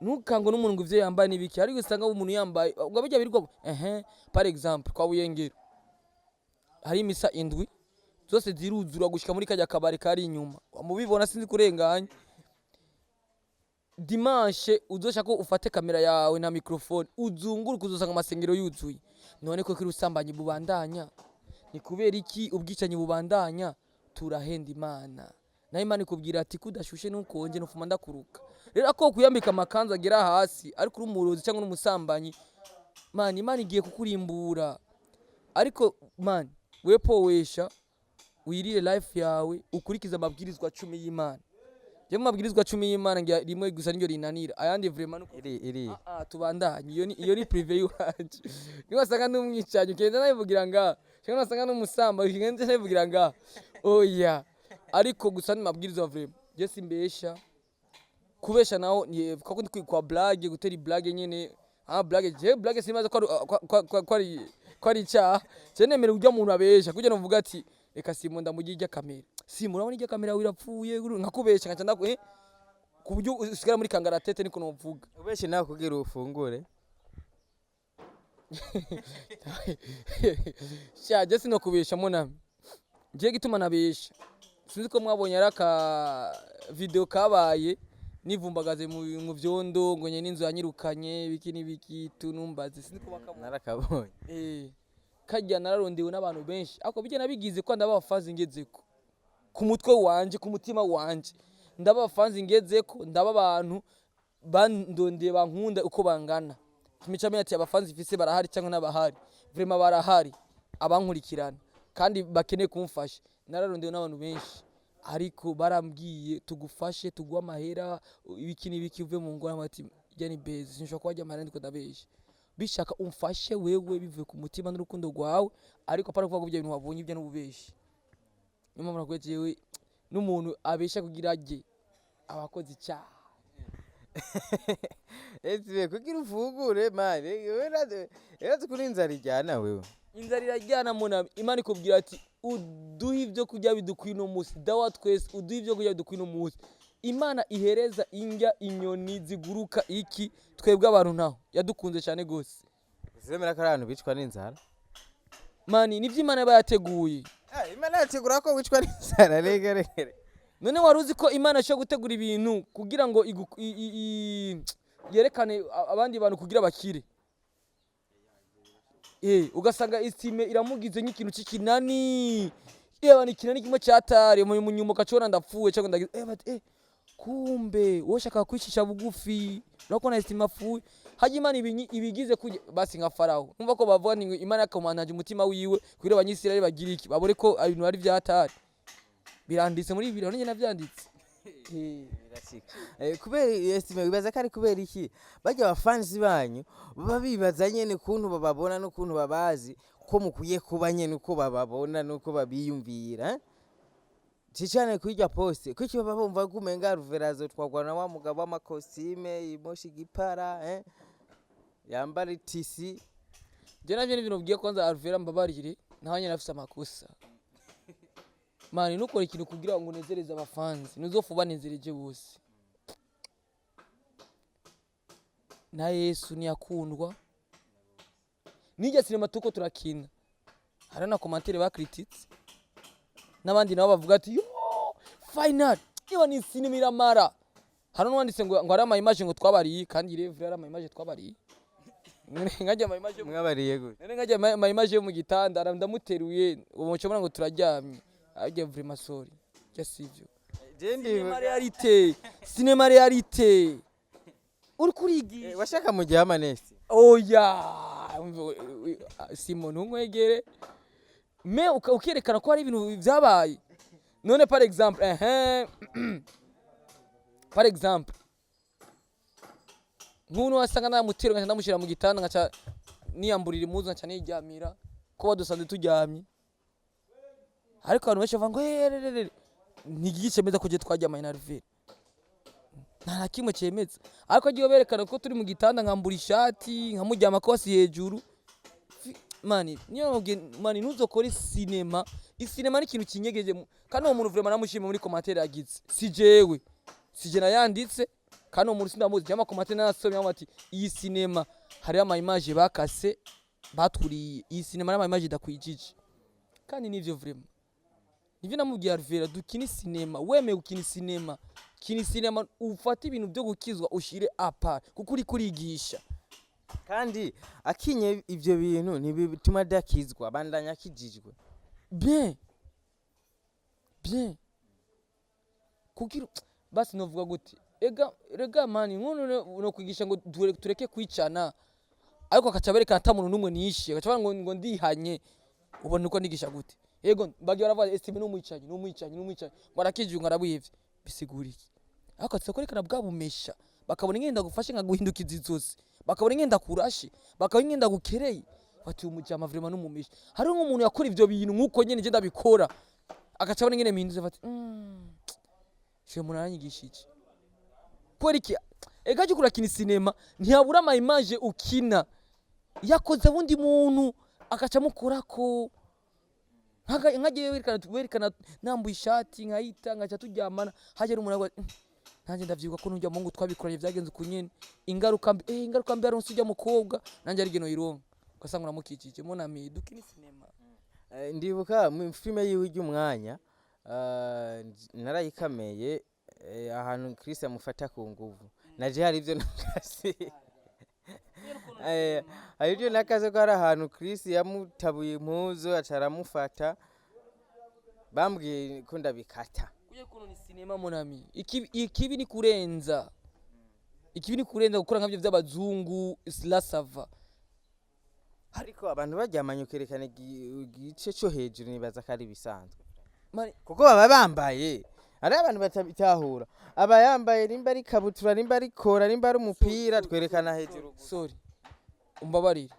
Ntukangwe n'umuntu ngo ivyo yambaye n'ibiki, ariko usanga umuntu yambaye ngo bijya birirwa ehe. Par exemple, kwa Buyengero hari imisa indwi zose ziruzura gushika muri kajya kabari kari inyuma, mubibona sinzi kurenganya. Dimanche uzoshaka ko ufate kamera yawe na microphone uzunguruke, uzosanga amasengero yuzuye. None ko kiri ubusambanyi bubandanya, ni kubera iki ubwicanyi bubandanya? Turahenda Imana, nayo Imana ikubwira ati kudashushe nukonje nufuma ndakuruka. Rero ako kuyambika amakanzu agera hasi ariko uri umurozi cyangwa n'umusambanyi, man, Imana igiye kukurimbura. Ariko man, we powesha wirire life yawe, ukurikize amabwirizwa 10 y'Imana. Je mu mabwirizwa 10 y'Imana ngira rimwe gusa niryo rinanira, ayandi vraiment nuko Iri Ah, ah, tubandanye. Iyo ni privé yiwanje. Niwasanga n'umwicanyi ukagenda nabivugira ngaha, cyangwa wasanga n'umusamba ukagenda nabivugira ngaha, oya. Ariko gusa ni mabwirizwa, vraiment je simbesha. Kubesha naho ni kuko ndi kwa blague, gutera blague nyene. Ah, blague, je blague simaze ko ari icyaha. Je nemera ujya muntu abesha kugira ngo mvuga ati reka Simon ndamujye ijya kamera, Simon urabona ijya kamera wirapfuye, nkakubesha nkaca ndaku ku buryo usigara muri kangaratete, niko novuga. Ubeshe nawe kugira ufungure. Sha, je sinokubesha monami. Ngiye gituma nabesha, sinzi ko mwabonye ari aka video kabaye nivumbagaze mu vyondo ngo nye n'inzu yanyirukanye biki n'ibiki, tunumbaze sinzi ko bakabonye. Narakabonye. Kajya nararondewe n'abantu benshi, ariko bijya nabigize ko ndaba abafanzi ngezeko ku mutwe wanje, ku mutima wanje ndaba abafanzi ngezeko, ndaba abantu bandondeye bankunda uko bangana. Mica menya ati abafanzi mfise barahari cyangwa n'abahari, vraiment barahari abankurikirana kandi bakeneye kumfasha. Nararondewe n'abantu benshi, ariko barambwiye tugufashe, tuguhe amahera, ibiki n'ibiki, uve mu ngorane. Ati jya ni beze, sinshobora kuba amahera ndiko ndabesha. Bishaka umfashe wewe bivuye ku mutima n'urukundo rwawe, ariko apana kuvuga ko ibyo bintu wabonye ibyo n'ububeshi. Niyo mpamvu nakubwiye jewe n'umuntu abesha kugira arye aba akoze icyaha. Estime, kugira ufungure man, urazi kuri inzara ijyana wewe. Inzara irajyana muna. Imana ikubwira ati uduhe ibyo kurya bidukwiye uno munsi, dawa twese uduhe ibyo kurya bidukwiye uno munsi. Imana ihereza indya inyoni ziguruka iki, twebwe abantu ntaho yadukunze cyane gose. Uzemera ko ari abantu bicwa n'inzara? Mani, nivyo Imana yaba yateguye. Ah, Imana yategura ko wicwa n'inzara? Rega rega. None wari uzi ko Imana ishobora gutegura ibintu kugira ngo yerekane abandi bantu kugira bakire? Ugasanga Estime iramugize nk'ikintu c'ikinani, yewe ni ikinani kimwe cyatari mu munyuma, ukacibona ndapfuye cyangwa ndagize bati kumbe wowe ushaka kwicisha bugufi, urabona Estime apfuye. Hajya Imana ibigize kujya basi nka Farawo, numva ko bavuga ni Imana yakomanaje umutima wiwe kugira Abanyisirayeli bagira iki, babure ko ibintu ari vyatari. Biranditse muri Bibiliya, none navyanditse. Birashika. Kubera Estime wibaza ko ari kubera iki barya abafanzi banyu baba bibaza nyene ukuntu bababona n'ukuntu babazi ko mukwiye kuba nyene uko bababona n'uko babiyumvira, eh? Cicane kuri irya poste, kuki baba bumva ko umenga Alvera azotwarwa na wa mugabo w'amakositime imosha igipara, eh? Yambara itisi. Je navyo ni ibintu bwiye. Kwanza Alvera mbabarire, nawe nyene afise amakosa. Mani, nukora ikintu kugira ngo unezereze abafanzi, ntuzofa ubanezereje bose. Na Yesu ntiyakundwa n'irya sinema tuko turakina, hari na commentaire bakrititse n'abandi nabo bavuga ati yo final niba ni sinema iramara. Hari n'uwanditse ngo ari ama image ngo twabariye, kandi revure ari ama image twabariye. None nkajya ama image Mwabariye gute? None nkajya ama image yo mu gitanda ndamuteruye, ubu mucobora ngo turaryamye. Ajya vraiment sorry, je sivyo. Je Cinema réalité, cinema réalité uri kurigisha. Washaka mu gihe amanesi. Oya, Simon ntunkwegere. Me ukerekana ko hari ibintu vyabaye. None par exemple, par exemple nk'uno wasanga namutera, nkaca ndamushira mu gitanda, nkaca niyamburira impuzu, nkaca niryamira ko badusanze turyamye. Ariko abantu benshi bavuga ngo hererere, ntigiki cemeza ko je twaryamanye na Alvera? Nta na kimwe cemeza. Ariko agiye berekana ko turi mu gitanda, nkambura ishati, nkamuryama ko hasi hejuru. Mani niyo namubwiye, mani ntuzokore sinema. Isinema ni ikintu kinyegeje. Kandi uwo muntu vraiment namushimye muri commentaire yagize. Si jewe, si je nayanditse, kandi uwo muntu sindamuzi. Cyangwa commentaire narasomye aho ati iyi sinema hariho ama image bakase baturiye, iyi sinema n'ama image idakwijije. Kandi nivyo vraiment, nivyo namubwiye Alvera: dukine sinema. Wemeye gukina sinema, kina sinema, ufate ibintu byo gukizwa ushire à part, kuko uri kurigisha. Kandi akinye ivyo bintu ntibituma adakizwa, bandanya akijijwe. Bien, bien, kugira basi novuga gute? Ega rega mani, nkono no kwigisha ngo tureke kwicana, ariko akaca berekana ata muntu n'umwe nishe, agaca bavuga ngo ndihanye. Ubona uko nigisha gute? Yego, bagiye baravuga estime n'umwicanyi, n'umwicanyi, n'umwicanyi, ngo arakijwe, ngo arabwivye. Bisigura iki? Ariko atse kwerekana bwa bumesha, bakabona ingenda gufashe nkaguhindukiza izosi, bakabona ingenda kurashe, bakabona ingenda gukereye, bati uyu mujama vraiment n'umumesha. Hariho nk'umuntu yakora ivyo bintu nk'uko nyene je ndabikora, agaca abona ingene mpindutse, bati je umuntu aranyigishije. Kubera iki? Ega jya urakina sinema, ntihabura ama image ukina yakoze wundi muntu agaca amukorako. Nkagiye werekana nambuye ishati, nkayita, nkaca turyamana, hajya umuntu avuga: "Nanjye ndavyibuka ko nujya mungu twabikoranye, vyagenze uku nyene, ingaruka mbi, ingaruka mbi yaronse ujya mukobwa, nanjye ari geno ironka." Ugasanga uramukikije. Mon ami, dukina sinema. Ndibuka mu filime yiwe ry'umwanya, narayikameye, ahantu Chris amufata ku nguvu, naje hari ivyo nakase, hari ivyo nakaze ko hari ahantu Chris yamutabuye impuzu aca aramufata, bambwiye ko ndabikata. Kuye kuno ni sinema, mon ami. Ikibi ni kurenza, ikibi ni kurenza gukora nkavyo vy'abazungu la sava. Ariko abantu baryamanye ukerekana igice co hejuru, nibaza ko ari ibisanzwe. Mani, kuko baba bambaye, hariho abantu batabitahura, aba yambaye nimba ari ikabutura, nimba ari kora, nimba ari umupira, twerekana hejuru gusa. Sorry, umbabarire.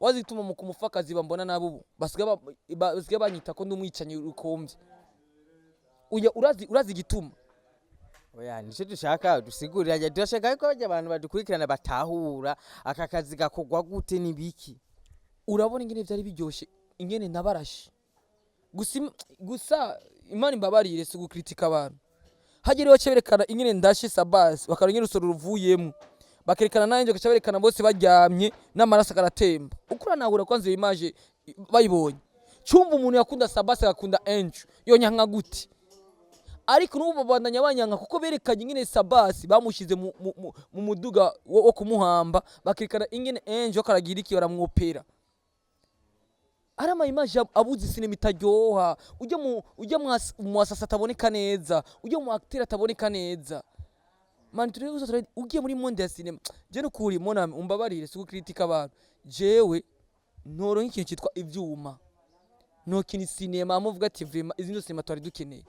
Wazi ituma mu kumufakazi bambona nabi ubu, basigaye banyita ko ndi umwicanyi rukomvye. Uya urazi igituma? Oya, nico dushaka dusigurira, turashaka yuko barya abantu badukurikirana batahura aka kazi gakorwa gute n'ibiki. Urabona ingene vyari biryoshe, ingene nabarashe gusa. Gusa Imana imbabarire, si gukritika abantu. Hagera bace berekana ingene ndashe Sabasi, bakabona ingene urusoro ruvuyemo, bakerekana nanjye, bagaca berekana bose baryamye n'amaraso akaratemba. Ukuranahura kwanza iyo image bayibonye, cumva umuntu yakunda Sabasi agakunda Angel yonyanka gute? Ariko n'ubu babandanya banyanka kuko berekanye ingene Sabasi bamushize mu muduga wo kumuhamba, bakerekana ingene Angel karagira iki, baramwopera. Ari ama image abuze sinema itaryoha. Ujya mu asasa ataboneka neza, ujya mu acteur ataboneka neza. Mani turebe gusa, ugiye muri monde ya sinema. Je nukuri, mon ami, umbabarire, si gukritika abantu. Jewe ntoronka ikintu cyitwa ivyuma, nokina sinema amuvuga ati vraiment izi nizo sinema twari dukeneye.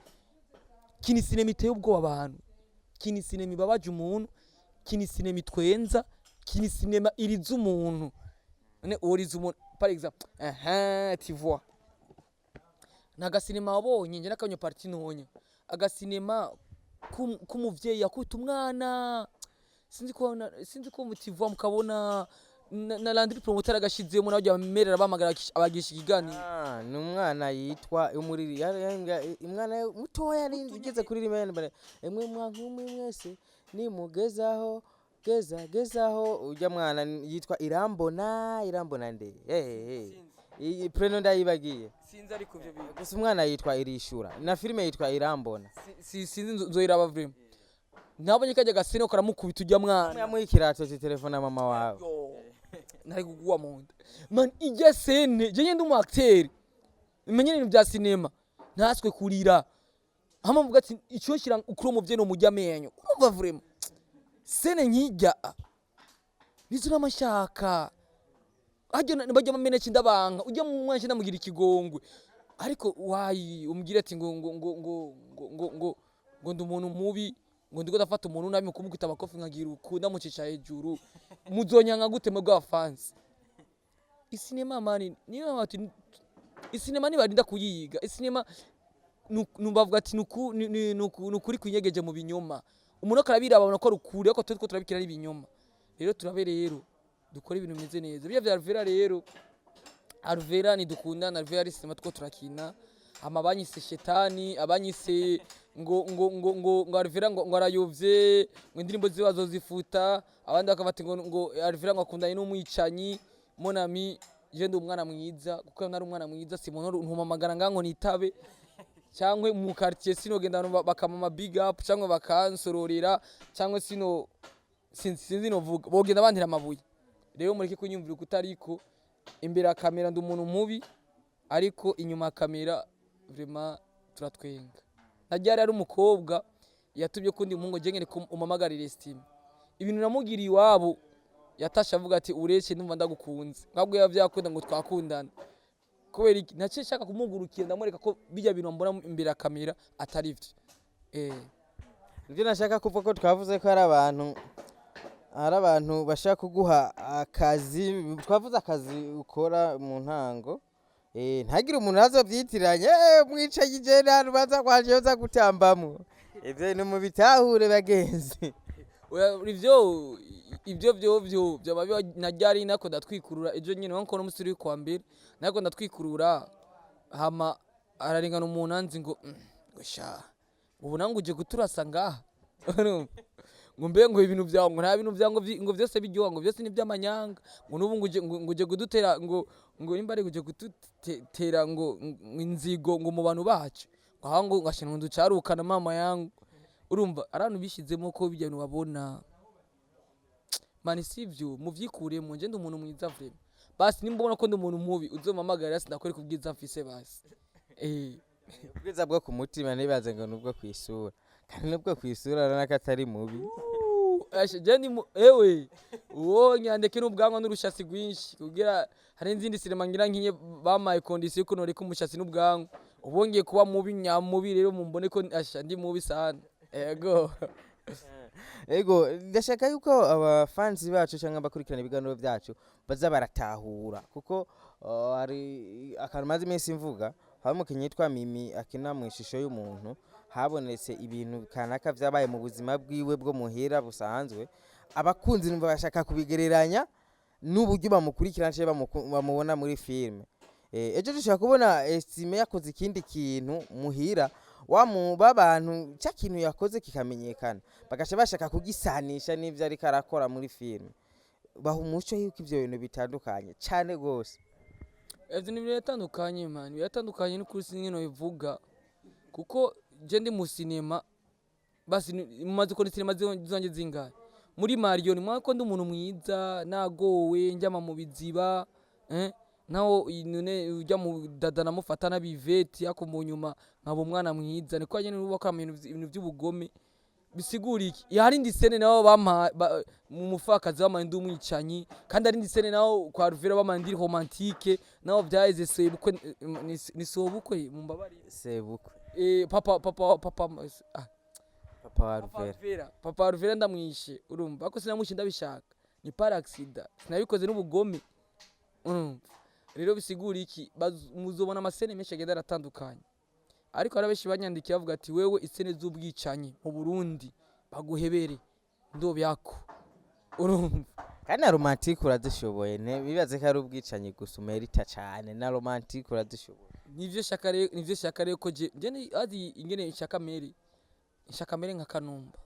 Kina sinema iteye ubwoba abantu, kina sinema ibabaje umuntu, kina sinema itwenza, kina sinema iriza umuntu. None uriza umuntu, par exemple, tu vois nagasinema wabonye nje nakabonye partie ntonya, agasinema k'umuvyeyi yakubita umwana, sinzi ko mutivwa mukabona na Landry Promoter agashizemo nawe amerera bahamagara abagisha ikiganiro. Ah, ni umwana yitwa umuriri umwana mutoya yari igeze kuri rimwe emwe mwankumwe mwese nimugezaho geza gezaho. Ujya mwana yitwa Irambona, Irambona nde? Iyi prénom ndayibagiye. Sinzi, ariko ivyo bintu. Gusa umwana yitwa Irishura na filime yitwa Irambona. Sinzi, nzoyiraba vraiment. Nabonye kajya gasene karamukubita ujya mwana. Yamuha ikirato telefone mama wawe. Yo, nari kuguwa mu nda man. Ijya scène, je nyende umu acteur menye ibintu bya sinema, ntaswe kurira hama mvuga ati icyo shira ukuri umuvyeyi no mujya amenyo. Urumva vraiment scène nkijya nizo n'amashaka. Hajya bajya bameneka indabanga ujya mu mwana ndamugira ikigongwe, ariko wayi umbwira ati ngo ngo ngo ngo ngo ngo ngo ngo ndi umuntu mubi, ngo ndiko ndafata umuntu nabi mu kumukubita amakofi nkagira uku, ndamucisha hejuru. Muzonyanka gute mwebwe abafansi? Isinema man, niyo bati isinema nibarinda kuyiga isinema, bavuga ati nukuri kwinyegeje mu binyoma. Umuntu akarabiraba abona ko ari ukuri, ariko twe turabikira ari ibinyoma. Rero turabe, rero dukore ibintu bimeze neza. Bijya vya Alvera rero, Alvera nidukundana, Alvera ari sinema two turakina. Hama abanyise shetani, abanyise ngo ngo ngo ngo ngo Alvera ngo arayovye, ngo indirimbo ziwe azozifuta, abandi bakabati ngo ngo Alvera ngo akundanye n'umwicanyi. Mon ami, je ndi umwana mwiza, kuko nari umwana mwiza si muntu ntumamagara ngango nitabe cyangwa mu quartier, sinogenda abantu bakamama big up cyangwa bakansororera cyangwa sino sinzi novuga, bogenda bantera amabuye. Rero mureke kunyumvira uko utariko. Imbere ya kamera ndi umuntu mubi, ariko inyuma ya kamera vraiment turatwenga. Najyari ari umukobwa yatumye kundi muhungu je ngene umamagarire Estime ibintu namugiriye iwabo, yatashe avuga ati uretse ndumva ndagukunze, nkabwo yaba byakunda ngo twakundana. Kubera iki? Naciye nshaka kumugurukira, ndamwereka ko bijya bintu mbona imbere ya kamera atari vyo. Nibyo nashaka kuvuga, ko twavuze ko hari abantu bashaka kuguha akazi. Twavuze akazi ukora mu ntango, ntagire umuntu azovyitiranya, mwicaye je nta rubanza rwanje yoza gutambamwo. Ivyo ni mubitahure, bagenzi. Oya, ivyo vyovyo byaba biba na ryari nako ndatwikurura ejo nyene wanko no musi uri kwa mbere nako ndatwikurura. Hama ararengana umuntu anzi ngo ngo sha, ubu nange uje kuturasa ngaha." Urumva? Ngo mbe ngo ibintu byawe, ngo nta bintu byawe ngo ngo vyose biryoha, ngo vyose ni iby'amanyanga, ngo n'ubu ngo uje ngo uje kudutera, ngo nimba ari uje kudutera ngo inzigo ngo mu bantu bacu, ngo aho ngo ngashinga ngo ducarukana mama yangu. Urumva abantu bishizemo ko bijya bintu babona, man, sivyo, muvyikuremo. Nje ndi umuntu mwiza vraiment. Basi nimba ubona ko ndi umuntu mubi, uzompamagara, sindakwereka ubwiza mfise basi. Ubwiza bwo ku mutima, ntibaze ngo nubwo kw'isura, kandi nubwo kw'isura urabona ko atari mubi. Asha, je ndi ewe uwo nyandeke n'ubwanwa n'urushasi rwinshi, kugira hari n'izindi sinema ngira nkinye bamaye condition yuko noreka umushasi n'ubwanwa. Ubu ngiye kuba mubi nyamubi, rero mumbone ko asha ndi mubi sana, ego. Ego, ndashaka yuko abafansi bacu cyangwa abakurikirana ibiganiro byacu baza baratahura, kuko hari akantu maze iminsi mvuga. Hari umukinnyi yitwa Mimi akina mu ishusho y'umuntu, habonetse ibintu kanaka vyabaye mu buzima bwiwe bwo muhira busanzwe. Abakunzi numva bashaka kubigereranya n'uburyo bamukurikirana cyangwa bamubona muri filime. Ejo dushobora kubona Estime yakoze ikindi kintu muhira wa mu babantu, cya kintu yakoze kikamenyekana, bagaca bashaka kugisanisha n'ivyo ariko arakora muri filime. Baha umuco yuko ivyo bintu bitandukanye cane gose. Ivyo ni biratandukanye man, biratandukanye n'ukuri, sinzi no bivuga, kuko je ndi mu sinema basi mumaze kubona sinema zanje zingahe muri Mario, ni mwako ndi umuntu mwiza nagowe njyama mu biziba, naho none ujya mu dada namufata n'abiveti, ako mu nyuma nkaba umwana mwiza. Niko nyene nubaka ibintu by'ubugome bisigura iki? Hari indi scène nabo bampa mu mufakazi bamaye ndi umwicanyi, kandi hari indi scène naho kwa Ruvera bamaye ndi romantique, naho vyaheze sebukwe, ni sobukwe, mumbabarire. Sebukwe. Papa ah, Papa wa Papa Ruvera. Ruvera, papa Ruvera ndamwishe, urumva ako sinamwishe ndabishaka, ni par accident, sinabikoze n'ubugome. Urumva rero bisigura iki? Muzobona ama scènes menshi agenda aratandukanye, ariko hari abenshi banyandikiye bavuga ati wewe i scènes z'ubwicanyi mu Burundi baguhebere ndo byako, urumva. Kandi na romantique urazishoboye, ntibibaze ko ari ubwicanyi gusa umerita cane, na romantique urazishoboye. Nivyo shaka rero, nivyo shaka rero, ko je azi ingene nshaka mere, nshaka mere nka Kanumba,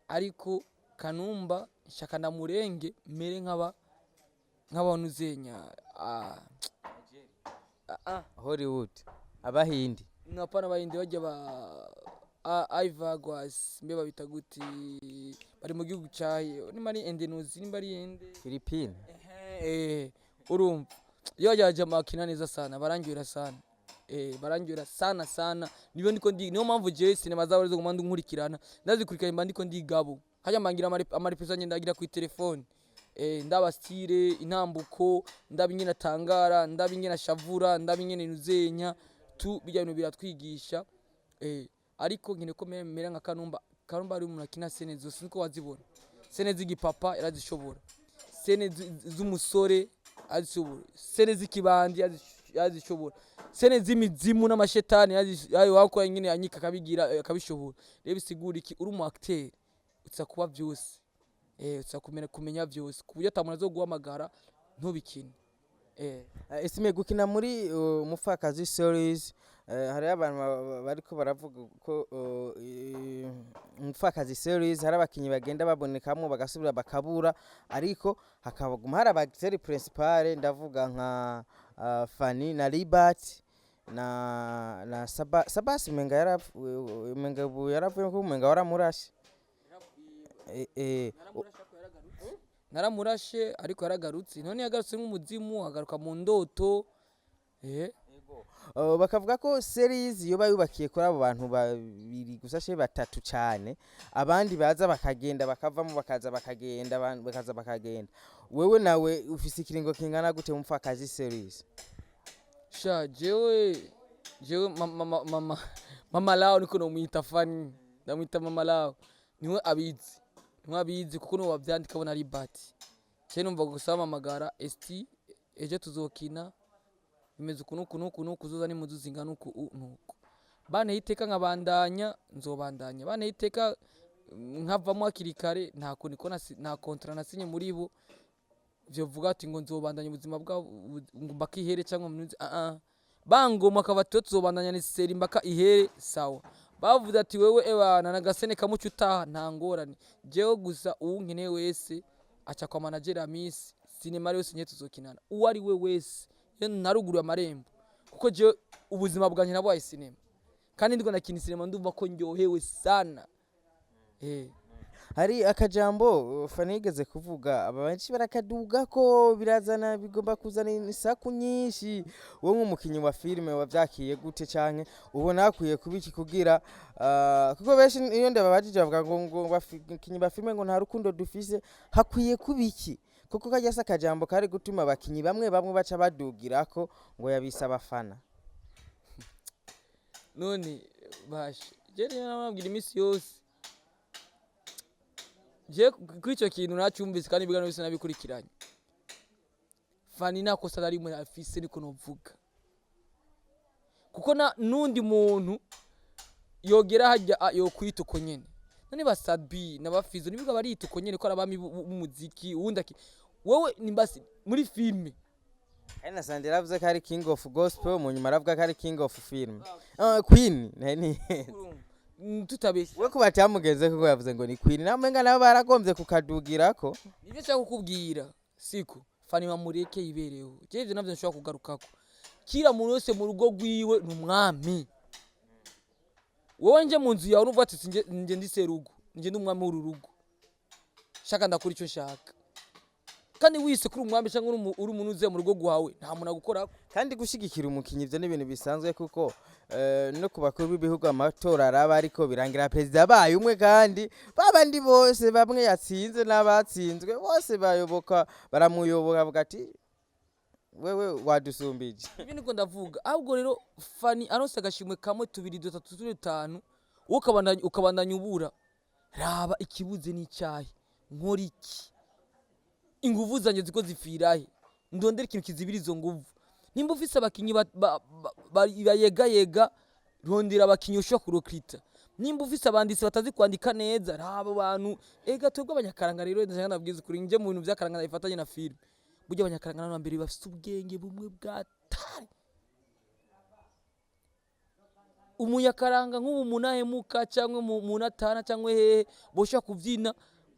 ariko Kanumba nshaka ndamurenge mere nk'aba nk'abantu zenya ah, ah. Hollywood, abahindi. Napana bahindi bajya ba Ivagwas, mbe babita guti? Bari mu gihugu cahe? Nimba ari Indonesia, nimba ari ende? Philippine. Urumva iyo bajaje makina neza sana, barangyura sana, barangyura sana sana. Niyo ndiko ndi, niyo mpamvu je sinema zabo zo nguma nkurikirana, ndazikurikirana, mba ndiko ndigabo hajya mbangira ama répétition ngenda ndagira ku telefone. Ndaba style, intambuko, ndaba ingene atangara, ndaba ingene ashavura, ndaba ingene nuzenya tu bijya bintu biratwigisha. Ariko nkene ko mera nka Kanumba. Kanumba ari umuntu akina scène zose, niko wazibona. Scène z'igipapa yarazishobora, scène z'umusore azishobora, scène z'ikibandi yazishobora, scène z'imizimu n'amashetani wakora nyine anyika akabigira, akabishobora. Rero bisigura iki? Uri umu acteur uza kuba byose, uza kumenya byose ku buryo atamuntu azoguhamagara ntubikine. Esime gukina muri Umupfakazi series, hariho abantu bariko baravuga ko Umupfakazi series hari abakinyi bagenda babonekamwo bagasubira bakabura, ariko hakabaguma hari aba acteur principal, ndavuga nka Fanny na Libert na Sabasi, umenga ubu yaravuye ko umenga waramurashe. Naramurashe ariko yaragarutse. None yagarutse nk'umuzimu, agaruka mu ndoto. Bakavuga ko series yoba yubakiye kuri abo bantu babiri gusa she batatu cane, abandi baza bakagenda bakavamo, bakaza bakagenda, bakaza bakagenda. Wewe nawe ufise ikiringo kingana gute mu Mupfakazi series? Sha, jewe mama lao niko nomwita Fani, ndamwita mama lao, niwe abizi, niwe abizi kuko niwe wavyandika abona ari bati. Je numva gusa bamamagara esti ejo tuzokina bimeze uku nuku nuku nuku, uzoza n'impuzu zingana uku nuku. Banteye iteka nkabandanya, nzobandanya. Banteye iteka nkavamo hakiri kare, nta kundi ko nta contrat nasinye muri bo vyovuga ati ngo nzobandanya ubuzima bwabo ngo mbaka ihere cyangwa munuzi. Ah ah, bangoma akaba tuwe tuzobandanya ni série mbaka ihere. Sawa, bavuze ati wewe ebana nagasene kamuca utaha, nta ngorane. Jewe gusa uwunkeneye wese aca kwa manager Amisi, sinema yose nye tuzokinana, uwo ari we wese iyo naruguruye amarembo, kuko jewe ubuzima bwanjye nabaye sinema, kandi ndiko nakina sinema ndumva ko ndyohewe sana. Hari akajambo Fani yigeze kuvuga, aba benshi barakaduga ko birazana, bigomba kuzana isaku nyinshi. Wowe nk'umukinyi wa filime wavyakiye gute, canke ubona hakwiye kuba iki kugira kuko benshi iyo ndababajije bavuga ngo abakinyi ba filime ngo nta rukundo dufise, hakwiye kuba iki? Kuko karya si akajambo kari gutuma abakinyi bamwe bamwe baca badugirako ngo yabise abafana. None bashe je rero nababwira iminsi yose, je kuri icyo kintu nacyumvise kandi ibiganiro byose nabikurikiranye. Fani nta kosa na rimwe afise, niko novuga, kuko na nundi muntu yogera hajya yokwita uko nyene. None basabi n'abafizo nibiga barita uko nyene ko ari abami b'umuziki, uwundi aki wewe ni basi muri filme. Kandi na Sandra yaravuze ko ari king of gospel, mu nyuma aravuga ko ari king of film, queen ni Tutabeshya. We kuba cyamugeze kuko yavuze ngo ni queen, namwe nabo baragombye kukadugirako. Nibyo nshaka kukubwira, siko Fani bamureke yibereho. Je ivyo navyo nshobora kugarukako. Kila muntu wese mu rugo rwiwe ni umwami. Wowe nje mu nzu yawe nuvuga ati sinje nje ndi serugo, nje ndi umwami w'uru rugo, shaka ndakora icyo nshaka. Kandi wise kuri umwami cyangwa uri umuntu uze mu rugo rwawe, nta muntu agukorako. Kandi gushigikira umukinyi ivyo ni ibintu bisanzwe, kuko no ku bakuru b'ibihugu amatora araba, ariko birangira perezida abaye umwe, kandi babandi bose bamwe yatsinze n'abatsinzwe bose bayoboka, baramuyoboka, bavuga ati wewe wadusumbije. Ibyo niko ndavuga. Ahubwo rero Fani aronse agashimwe kamwe, tubiri, dutatu, tune, dutanu, wowe ukabandanya ubura. Raba ikibuze n'icyahe, nkora iki, inguvu zanjye ziko zipfirahe, ndondera ikintu kizibira izo nguvu. Nimba ufise abakinyi bayegayega, rondera abakinyi ushobora kurokrita. Nimba ufise abanditsi batazi kwandika neza, raba abantu. Ega twebwe abanyakaranga rero, ndashaka nabwiza ukuri, nje mu bintu vy'akaranga bifatanye na filime, burya abanyakaranga n'aba mbere bafise ubwenge bumwe bwa tari. Umunyakaranga nk'ubu munahemuka cyangwa mu natana cyangwa hehe, boshobora kubyina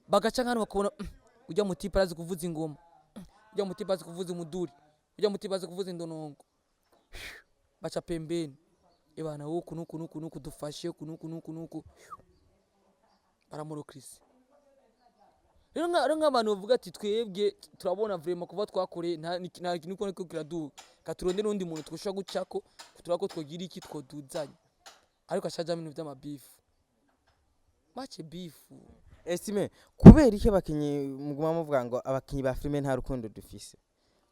bagaca nk'ahantu bakabona ujya mutipe arazi kuvuza ingoma, ujya mutipe azi kuvuza umuduri, ujya mutipe azi kuvuza indonongo, baca pembeni ebana wowe uku nuku nuku nuku dufashe uku nuku nuku nuku, baramurokrisi. Rero nk'abantu bavuga ati twebwe turabona vraiment kuva twakoreye nta kintu ko kiraduga, katuronde n'undi muntu twoshobora gucako turako twogira iki twoduzanya, ariko ashajamo ibintu vy'amabifu, mace bifu. Estime, kubera iki abakinyi muguma muvuga ngo abakinyi ba filime nta rukundo dufise?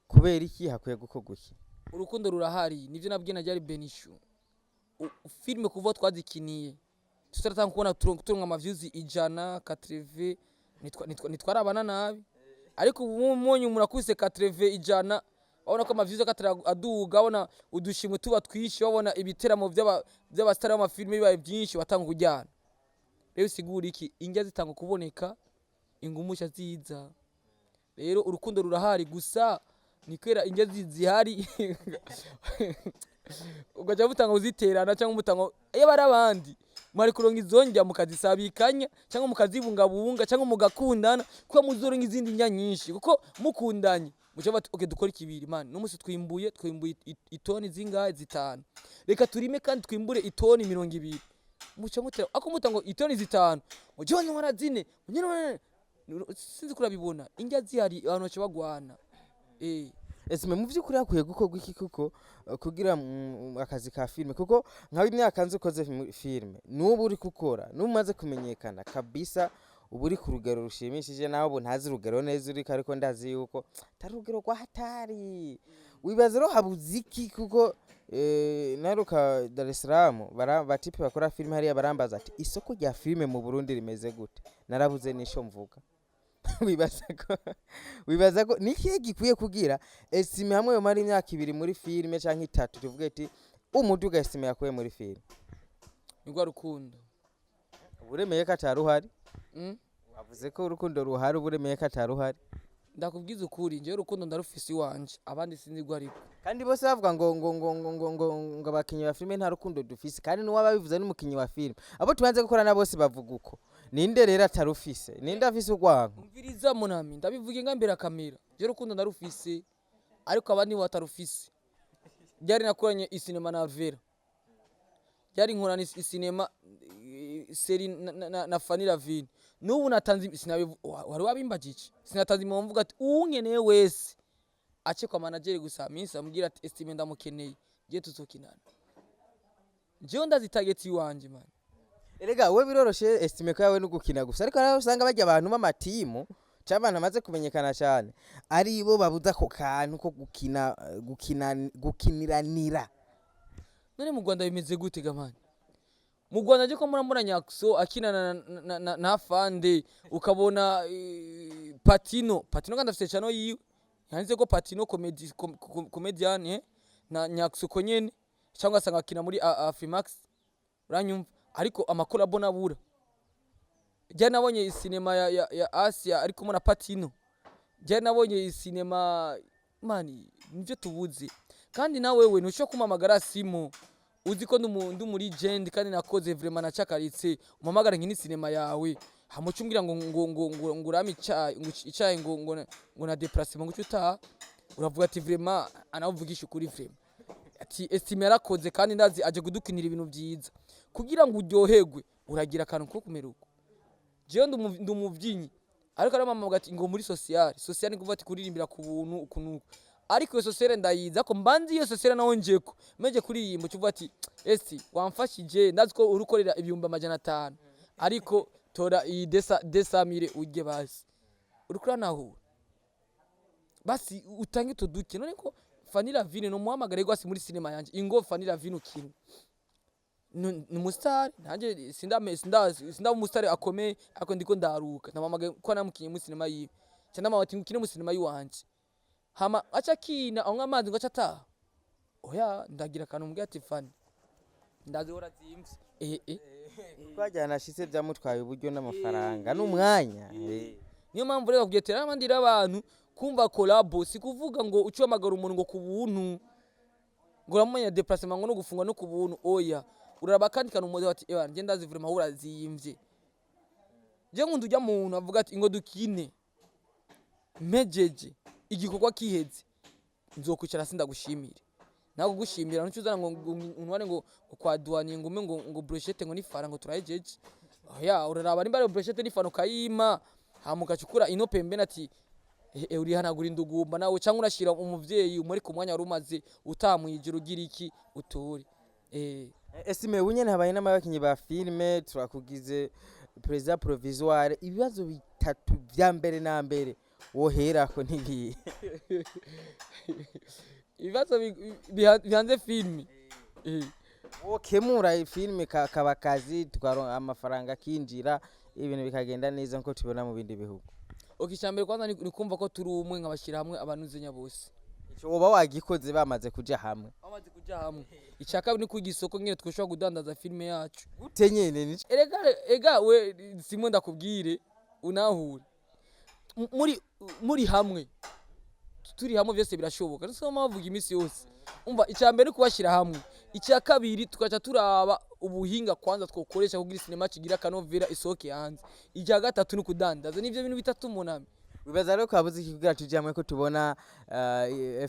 Kubera iki? Hakwiye gukorwa iki? Urukundo rurahari, nivyo nabwiye na ryari Benishu. Filime kuva aho twazikiniye tutaratanga kubona turonka ama views 100 80, nitwarabana nabi, ariko ubu monye umuntu akubise 80 100, babona ko ama views akatara aduga, babona udushimwe tuba twinshi, babona ibiteramo by'abasitari b'amafilime bibaye byinshi, batanga kujyana. Rero sigura iki, indya zitanga kuboneka, ingumusha ziza. Rero urukundo rurahari, gusa ni kubera indya zihari ugaca mutanga kuziterana cyangwa mutanga iyo bari abandi mwari kuronka izo ndya mukazisabikanya cyangwa mukazibungabunga cyangwa mugakundana, kuko muzoronka izindi ndya nyinshi, kuko mukundanye muca bati: "Okay, dukora ikibiri man, n'umunsi twimbuye itoni zingahe? 5. Reka turime kandi twimbure itoni 20." Muca mutera ako muta ngo itoni 5, ngo jewe ntwara 4, nyine sinzi kurabibona indya zihari, abantu baca bagwana. Estime, mu vy'ukuri hakwiye gukorwa iki kuko kugira akazi ka filime, kuko nka imyaka nzi ukoze filime, n'ubu uri gukora, n'ubu umaze kumenyekana kabisa, ubu uri ku rugero rushimishije, naho ubu ntazi urugero neza uriko, ariko ndazi yuko atari urugero rwa hatari. Wibaza rero habuze iki? Kuko naruka Dar es Salaam, batipe bakora filime hariya barambaza ati: "Isoko rya filime mu Burundi rimeze gute?" Narabuze nico mvuga. Wibaza ko ni ikihe gikwiye kugira Estime hamwe yomara imyaka 2 muri filime canke 3, tuvuge ati umuduga Estime yakuye muri filime? Ni rwa rukundo. Uburemeye ko ataruhari? Mm? Wavuze ko urukundo ruhari, uburemeye ko ataruhari? Ndakubwiza ukuri, njyewe urukundo ndarufise iwanje, abandi sinzi rwo, ariko Kandi bose bavuga ngo abakinyi ba filime nta rukundo dufise, kandi n'uwababivuze n'umukinyi wa filime. Abo tubanze gukorana bose bavuga uko. Ninde rero atarufise? Ninde afise urwanko? Umviriza munami, ndabivuge nga mbere ya kamera, njyewe urukundo ndarufise, ariko abandi batarufise. Byari nakoranye isinema na Vera, byari nkorana isinema série na Fanny Lavine. N'ubu natanze wari wabimbajije, sinatanze imwe mvuga ati uwunkeneye wese ace kwa manager gusa minsi amubwira ati Estime ndamukeneye, ngiye tuzokinana. Njyewe ndazi target iwanje, man. Erega we biroroshe, Estime, ko yawe no gukina gusa, ariko hariho usanga barya abantu b'amatimu canke abantu bamaze kumenyekana cyane ari bo babuza ako kantu ko gukina, gukina, gukiniranira. None mu Rwanda bimeze gute gamani? Mu Rwanda je ko murambona Nyakso akinana na Fande, ukabona Patino, Patino kandi afite channel yiwe yanditse ko Patino comedy, comedian, na Nyakso ko nyene, cyangwa asanga akina muri Afrimax, uranyumva? Ariko amakolabo nabura. Je nabonye sinema ya Asia ariko na Patino, je nabonye sinema mani, nivyo tubuze. Kandi na wewe ntushobora kumamagara simu uzi ko ndi muri legend kandi nakoze vraiment nacakaritse, umpamagara nkini sinema yawe, hamuca umbwira ngo urame icayi, ngo icayi, ngo na déplacement, ngo uce utaha. Uravuga ati vraiment anavugisha ukuri, vraiment ati Estime yarakoze kandi ndazi aje kudukinira ibintu vyiza. Kugira ngo uryoherwe uragira akantu ko kumera uko. Jewe ndi umuvyinyi, ariko aramamaga ati ngo muri social, social ni kuvuga ati kuririmbira ku buntu uku nuku, ariko iyo social ndayizi, ariko mbanzi iyo social naho njeko meje kuririmba ucuvuga ati esi wamfashije, ndazi ko urukorera 500,000, ariko tora iyi desa 200 mille urye basi, uriko uranahura basi utange utuduke. None ko Fanny Lavine no muhamagare rwasi muri sinema yanje, ingo Fanny Lavine ukina ni umusitari, nanjye sindaba umusitari akomeye, ariko ndiko ndaruka, ndamuhamagaye ko namukinye muri sinema yiwe, ca ndamuhamagara ati ngukine muri sinema yiwanje, hama aca akina anywa amazi ngo aca ataha. Oya, ndagira akantu mbwira ati Fanny ndazi urazimvye eh. Kuko hajyana ashitse byamutwaye uburyo n'amafaranga n'umwanya. Niyo mpamvu rero kugetera abandi abantu kumva collabo si kuvuga ngo uce uhamagara umuntu ngo ku buntu, ngo uramenya déplacement, ngo no gufunga no ku buntu. Oya, uraraba kandi kantu umuzi ati ewa njye ndazi vraiment urazimvye. Je nkunda ujya muntu avuga ati ngo dukine, mpejeje igikorwa kiheze nzokwicara sindagushimire nawe kugushimira, ntuce uzana ngo untware ngo kwa douanier ngo umpe ngo brochette ngo n'ifara ngo turahejeje. Oya, uraraba nimba ari brochette n'ifara ukayima, hama ugacukura ino pembeni ati urihanagura indugumba nawe, cyangwa urashira umuvyeyi umureka umwanya wari umaze utamwijira ugira iki utore. Estime, ubu nyene habaye inama y'abakinyi ba filime, turakugize. Président provisoire, ibibazo bitatu vya mbere na mbere woherako ntibihe? Ibibazo bihanze filime. Wokemura filime kaba kazi, tukaronka amafaranga akinjira, ibintu bikagenda neza nkuko tubibona mu bindi bihugu. Okay, icya mbere kwanza ni kumva ko turi umwe, nkabashyira hamwe abanuzenya bose. Ico woba wagikoze bamaze kuja hamwe? Bamaze kuja hamwe. Icya kabiri ni kwiga isoko nyine twashobora kudandaza filime yacu. Gute nyene nico? Erega ega we simwe, ndakubwire unahure. Muri hamwe, turi hamwe byose birashoboka. Niyo mpamvu bavuga iminsi yose, umva, icya mbere ni kubashyira hamwe, icya kabiri tugaca turaba ubuhinga kwanza twokoresha kugira sinema kigira akanovera isohoke hanze, icya gatatu ni kudandaza. Nivyo bintu bitatu umunami. Wibaza rero ko habuze iki kugira tuje hamwe, ko tubona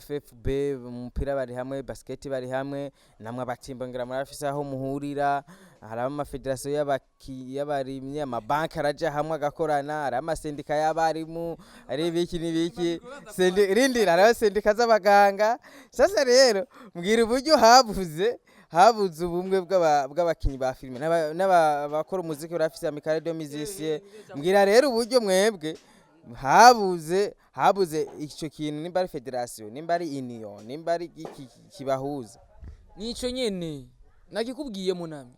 FFB umupira bari hamwe, basket bari hamwe, namwe abatimbo ngira murafise aho muhurira, hari amafederasiyo y'abarimyi, amabanki araja hamwe agakorana, hari amasendika y'abarimu, hari ibiki n'ibiki. Rindira, hariho sendika z'abaganga. Sasa rero mbwira uburyo habuze ubumwe bw'abakinyi ba filime n'abakora umuziki, barafise amicale de musiciens. Mbwira rero uburyo mwebwe habuze ico kintu, nimba ari fédération, nimba ari union, nimba ari iki kibahuza. Nico nyene nakikubwiye munami,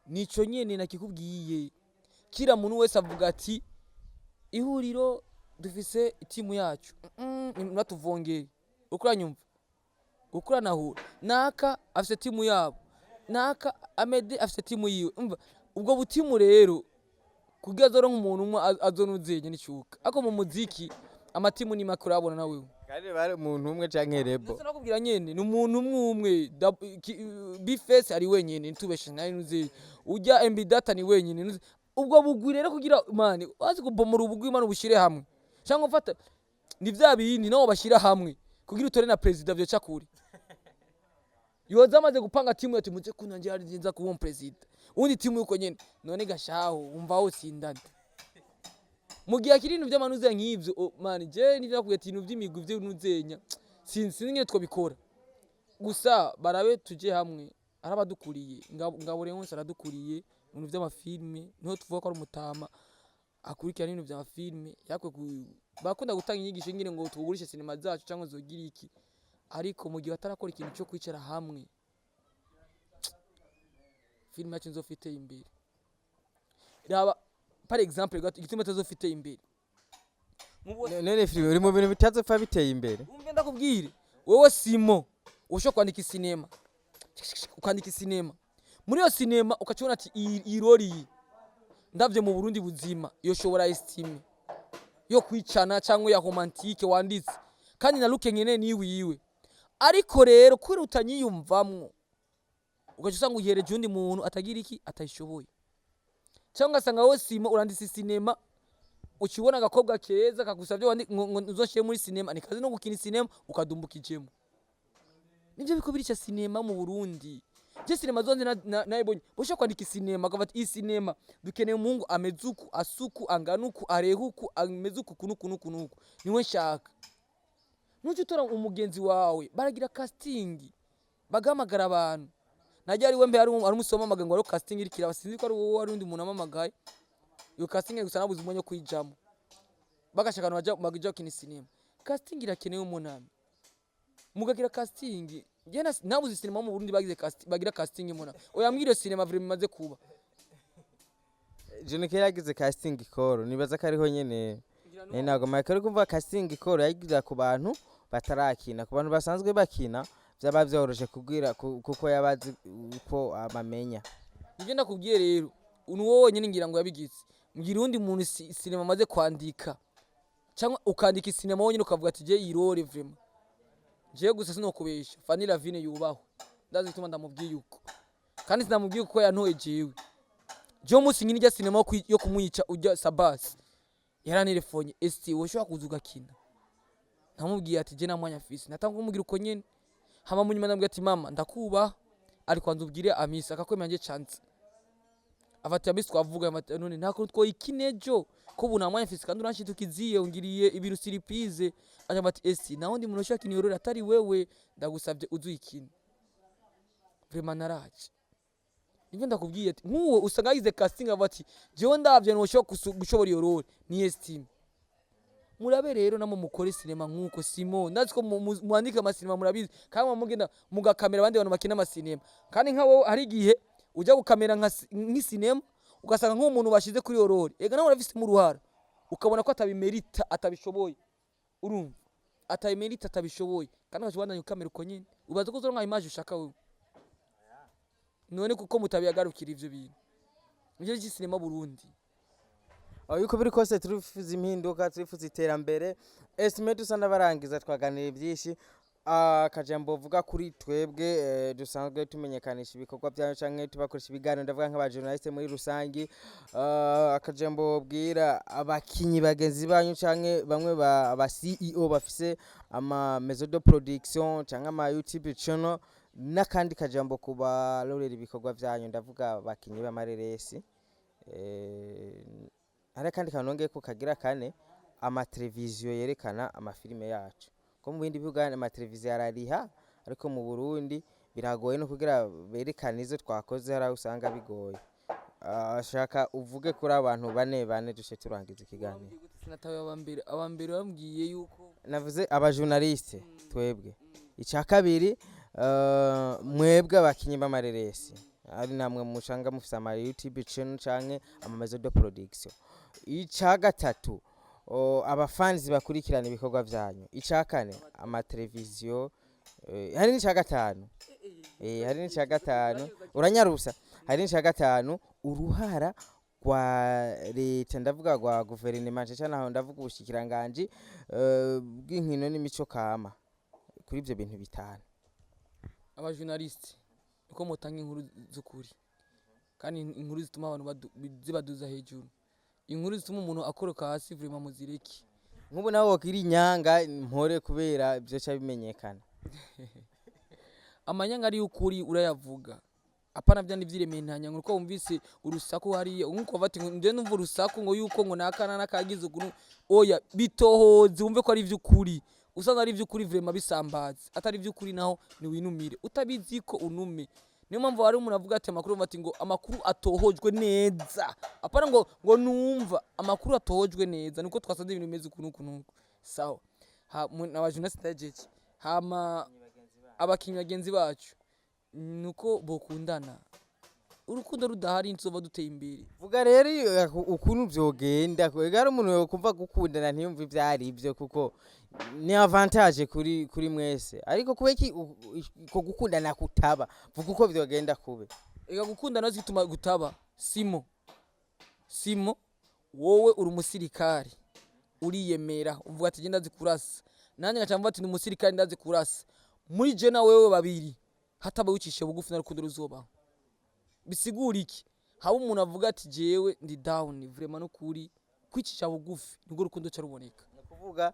nico nyene nakikubwiye. Kila muntu wese avuga ati ihuriro dufise itimu yacu, natuvongere ukuranyumva ukuranahura, naka afise timu yabo, naka Amede afise timu yiwe. Umva, ubwo butimu rero kugira azoronka umuntu umwe azonuzenya n'icuka ariko mu muziki amatimu ni make, urabona nawewe. Kandi bari umuntu umwe canke rebo? Ndetse nakubwira nyene ni umuntu umwe umwe. Bface ari wenyene, ntitubeshe, nari nuzi ujya MB Data ni wenyene. Ubwo bugwi rero kugira mani wazi kubomora ubugwi mani ubushire hamwe cyangwa ufata ni vya bindi nawo bashyira hamwe kugira utore na president vyoca kure. Yoza amaze gupanga timu ati muze kunanje ari nza kuba president, undi timu yuko nyene none gashaho umva wosindana mu gihe akiri ibintu by'amanuze nk'ivyo. Man, je nivyo nakubwiye ati ibintu by'imigwi vy'unuzenya sinzi ingene twabikora, gusa barabe tuje hamwe. Arabadukuriye Ngabo Leonce aradukuriye mu bintu by'amafilme, niho tuvuga ko ari umutama akurikirana ibintu vya filme yakwe bakunda gutanga inyigisho ingene ngo tugurishe sinema zacu cyangwa zogira iki, ariko mu gihe batarakora ikintu cyo kwicara hamwe, filime yacu nzofite imbere. Raba par exemple gato igituma itazofite imbere. None filime uri mu bintu bitazopfa biteye imbere? Umve ndakubwire, wowe Simo ushobora kwandika isinema, ukandika isinema, muri iyo sinema ukacibona ati iyi rori iyi ndavye mu Burundi buzima yoshobora estime yo kwicana cyangwa ya romantique wanditse, kandi na look nyene ni wiwe, ariko rero kubera utanyiyumvamwo ugaca usanga uyihereje undi muntu atagira iki, atayishoboye, cyangwa ugasanga wowe Simo uranditse isinema, ukibona agakobwa keza kagusavye ngo uzoshire muri sinema, ni kazi no gukina sinema, ukadumbukijemo. Nivyo biko birica sinema mu Burundi. Je sinema zonze nayibonye bosha kwandika isinema akava ati iyi sinema dukeneye umuhungu ameze uku, asuku, angana uku, areha uku, ameze uku kunuku nuku nuku, niwe nshaka. Nuca utora umugenzi wawe, baragira casting, bagahamagara abantu. Najya ari we mbe ari umusoma amagaye ngo ari casting irikira, sinzi ko ari wowe, ari undi muntu amamagaye iyo casting, gusa nabuze umwanya wo kuyijamo. Bagashaka abantu baja gukina sinema. Casting irakenewe umunami, mugagira casting. Njye nabuze sinema mu Burundi bagize casting, bagira casting munami. Oya, mbwira iyo sinema vraiment imaze kuba. John Kerry yagize casting call, nibaza ko ariho nyene. Ntabwo Michael kumva casting call yagira ku bantu batarakina, ku bantu basanzwe bakina byaba vyoroshe kubwira kuko yabazi uko abamenya. Nibyo ndakubwiye rero, ni wowe wenyine ngira ngo yabigize. Mbwira uwundi muntu sinema amaze kwandika, cyangwa ukandika isinema wonyine ukavuga ati je iyi role vraiment. Jewe gusa sinokubesha, Fanny Lavine yubahwe, ndazi gituma ndamubwiye uko, kandi sinamubwiye kuko yantoye jewe. Jewe umunsi nyine ijya sinema yo kumwica ujya Sabasi yaranelefonye: "Esti wowe ushobora kuza ugakina?" Ntamubwiye ati je nta mwanya afise, natanga kumubwira uko nyene. Hama munyuma ndamubwira ati mama ndakubaha, ariko wanza ubwire Amisi akakwemera nje chance. Afata Amisi twavuga ati none nta kuntu twoyikina ejo, ko ubu nta mwanya mfise kandi uranshidukiziye ungiriye ibintu surprise. Aca ati esi nta wundi muntu ushaka iniyorore atari wewe, ndagusabye uze uyikine. Vraiment naraje. Nivyo ndakubwiye ati nk'uwo usanga yagize casting avuga ati jewe ndavye ntushobora gushobora iyo role, ni estime. Murabe rero namwe mukore sinema nk'uko Simo ndazi ko mwandika amasinema, murabizi, kandi muba mugenda mugakamera abandi bantu bakina amasinema. Kandi nka wowe hari igihe ujya gukamera nk'isinema ugasanga nk'uwo bashize kuri iyo role, ega nawe urafisemo uruhara, ukabona ko atabimerita, atabishoboye. Urumva atabimerita, atabishoboye, kandi ugaca ubandanya ukamera uko nyene, ubaza ko uzoronka image ushaka wewe. None kuko mutabihagarukira ivyo bintu, nivyo vy'isinema Burundi. Aho yuko biri kose turifuza impinduka, turifuza iterambere. Esime dusa n'abarangiza, twaganiriye byinshi. Akajambo uvuga kuri twebwe dusanzwe tumenyekanisha ibikorwa byanyu canke tubakoresha ibiganiro, ndavuga nk'abajournaliste muri rusangi. Akajambo bwira abakinyi bagenzi banyu canke bamwe ba CEO bafise ama maison de production canke ama YouTube channel, n'akandi kajambo ku barorera ibikorwa vyanyu, ndavuga abakinyi b'amareresi. Hari akandi kantu nongeyeko kagira kane: amateleviziyo yerekana amafilime yacu, ko mu bindi bihugu amateleviziyo arariha, ariko mu Burundi biragoye no kugira berekane izo twakoze, hari aho usanga bigoye. Shaka uvuge kuri abantu bane bane duce turangiza ikiganiro. Sinatawe abambere, abambere bambwiye yuko Navuze abajournaliste twebwe. Icya kabiri, mwebwe abakinyi b'amareresi, ari namwe mucanga mufise ama YouTube channel canke ama maison de production. Icya gatatu, abafanzi bakurikirana ibikorwa vyanyu. Icya kane, amateleviziyo. Hari n'icya gatanu, hari n'icya gatanu, uranyarusa. Hari n'icya gatanu, uruhara rwa leta, ndavuga rwa guverinoma nce naho ndavuga ubushikiranganji bw'inkino n'imico kama, kuri ivyo bintu bitanu. Abajournaliste, uko mutanga inkuru z'ukuri kandi inkuru zituma abantu zibaduza hejuru, inkuru zituma umuntu akoroka hasi, vraiment muzireke. Nk'ubu nawe wokira inyanga mpore kubera ivyo ca bimenyekana. Amanyanga ari ukuri urayavuga, apana vyandi vy'irementanya ngo uko wumvise urusaku hariya, nkuko bati ngo nje numva urusaku ngo yuko ngo nakana nakagize ukuntu. Oya, bitohoze wumve ko ari ivy'ukuri. Usanga ari ivy'ukuri, vraiment bisambaza. Atari ivy'ukuri naho ni winumire, utabizi ko unume. Niyo mpamvu hari umuntu avuga ati amakuru, bati ngo amakuru atohojwe neza, apana ngo numva amakuru atohojwe neza niko twasanze ibintu bimeze ukuntu ukuntu uku. Sawa, ha na journaliste ndajeje. Hama abakinyi bagenzi bacu, nuko bokundana. Urukundo rudahari ntituzova duteye imbere. Vuga rero ukuntu vyogenda, ega hari umuntu yokumva gukundana ntiyumve ivyo ari vyo, kuko ni avantage kuri mwese, ariko kubera iki uko gukundana kutaba? Vuga uko vyogenda kube. Ega gukundana zituma gutaba. Simo, Simo, wowe uri umusirikari, uriyemera, uvuga ati ndazi kurasa, nanjye ngaca mvuga ati ni umusirikari, ndazi kurasa. Muri je na wewe babiri hataba wicishe bugufi na rukundo ruzobaho. Bisigura iki? Haba umuntu avuga ati jewe ndi down, vraiment nukuri kwicisha bugufi nibwo rukundo ca ruboneka. Ni ukuvuga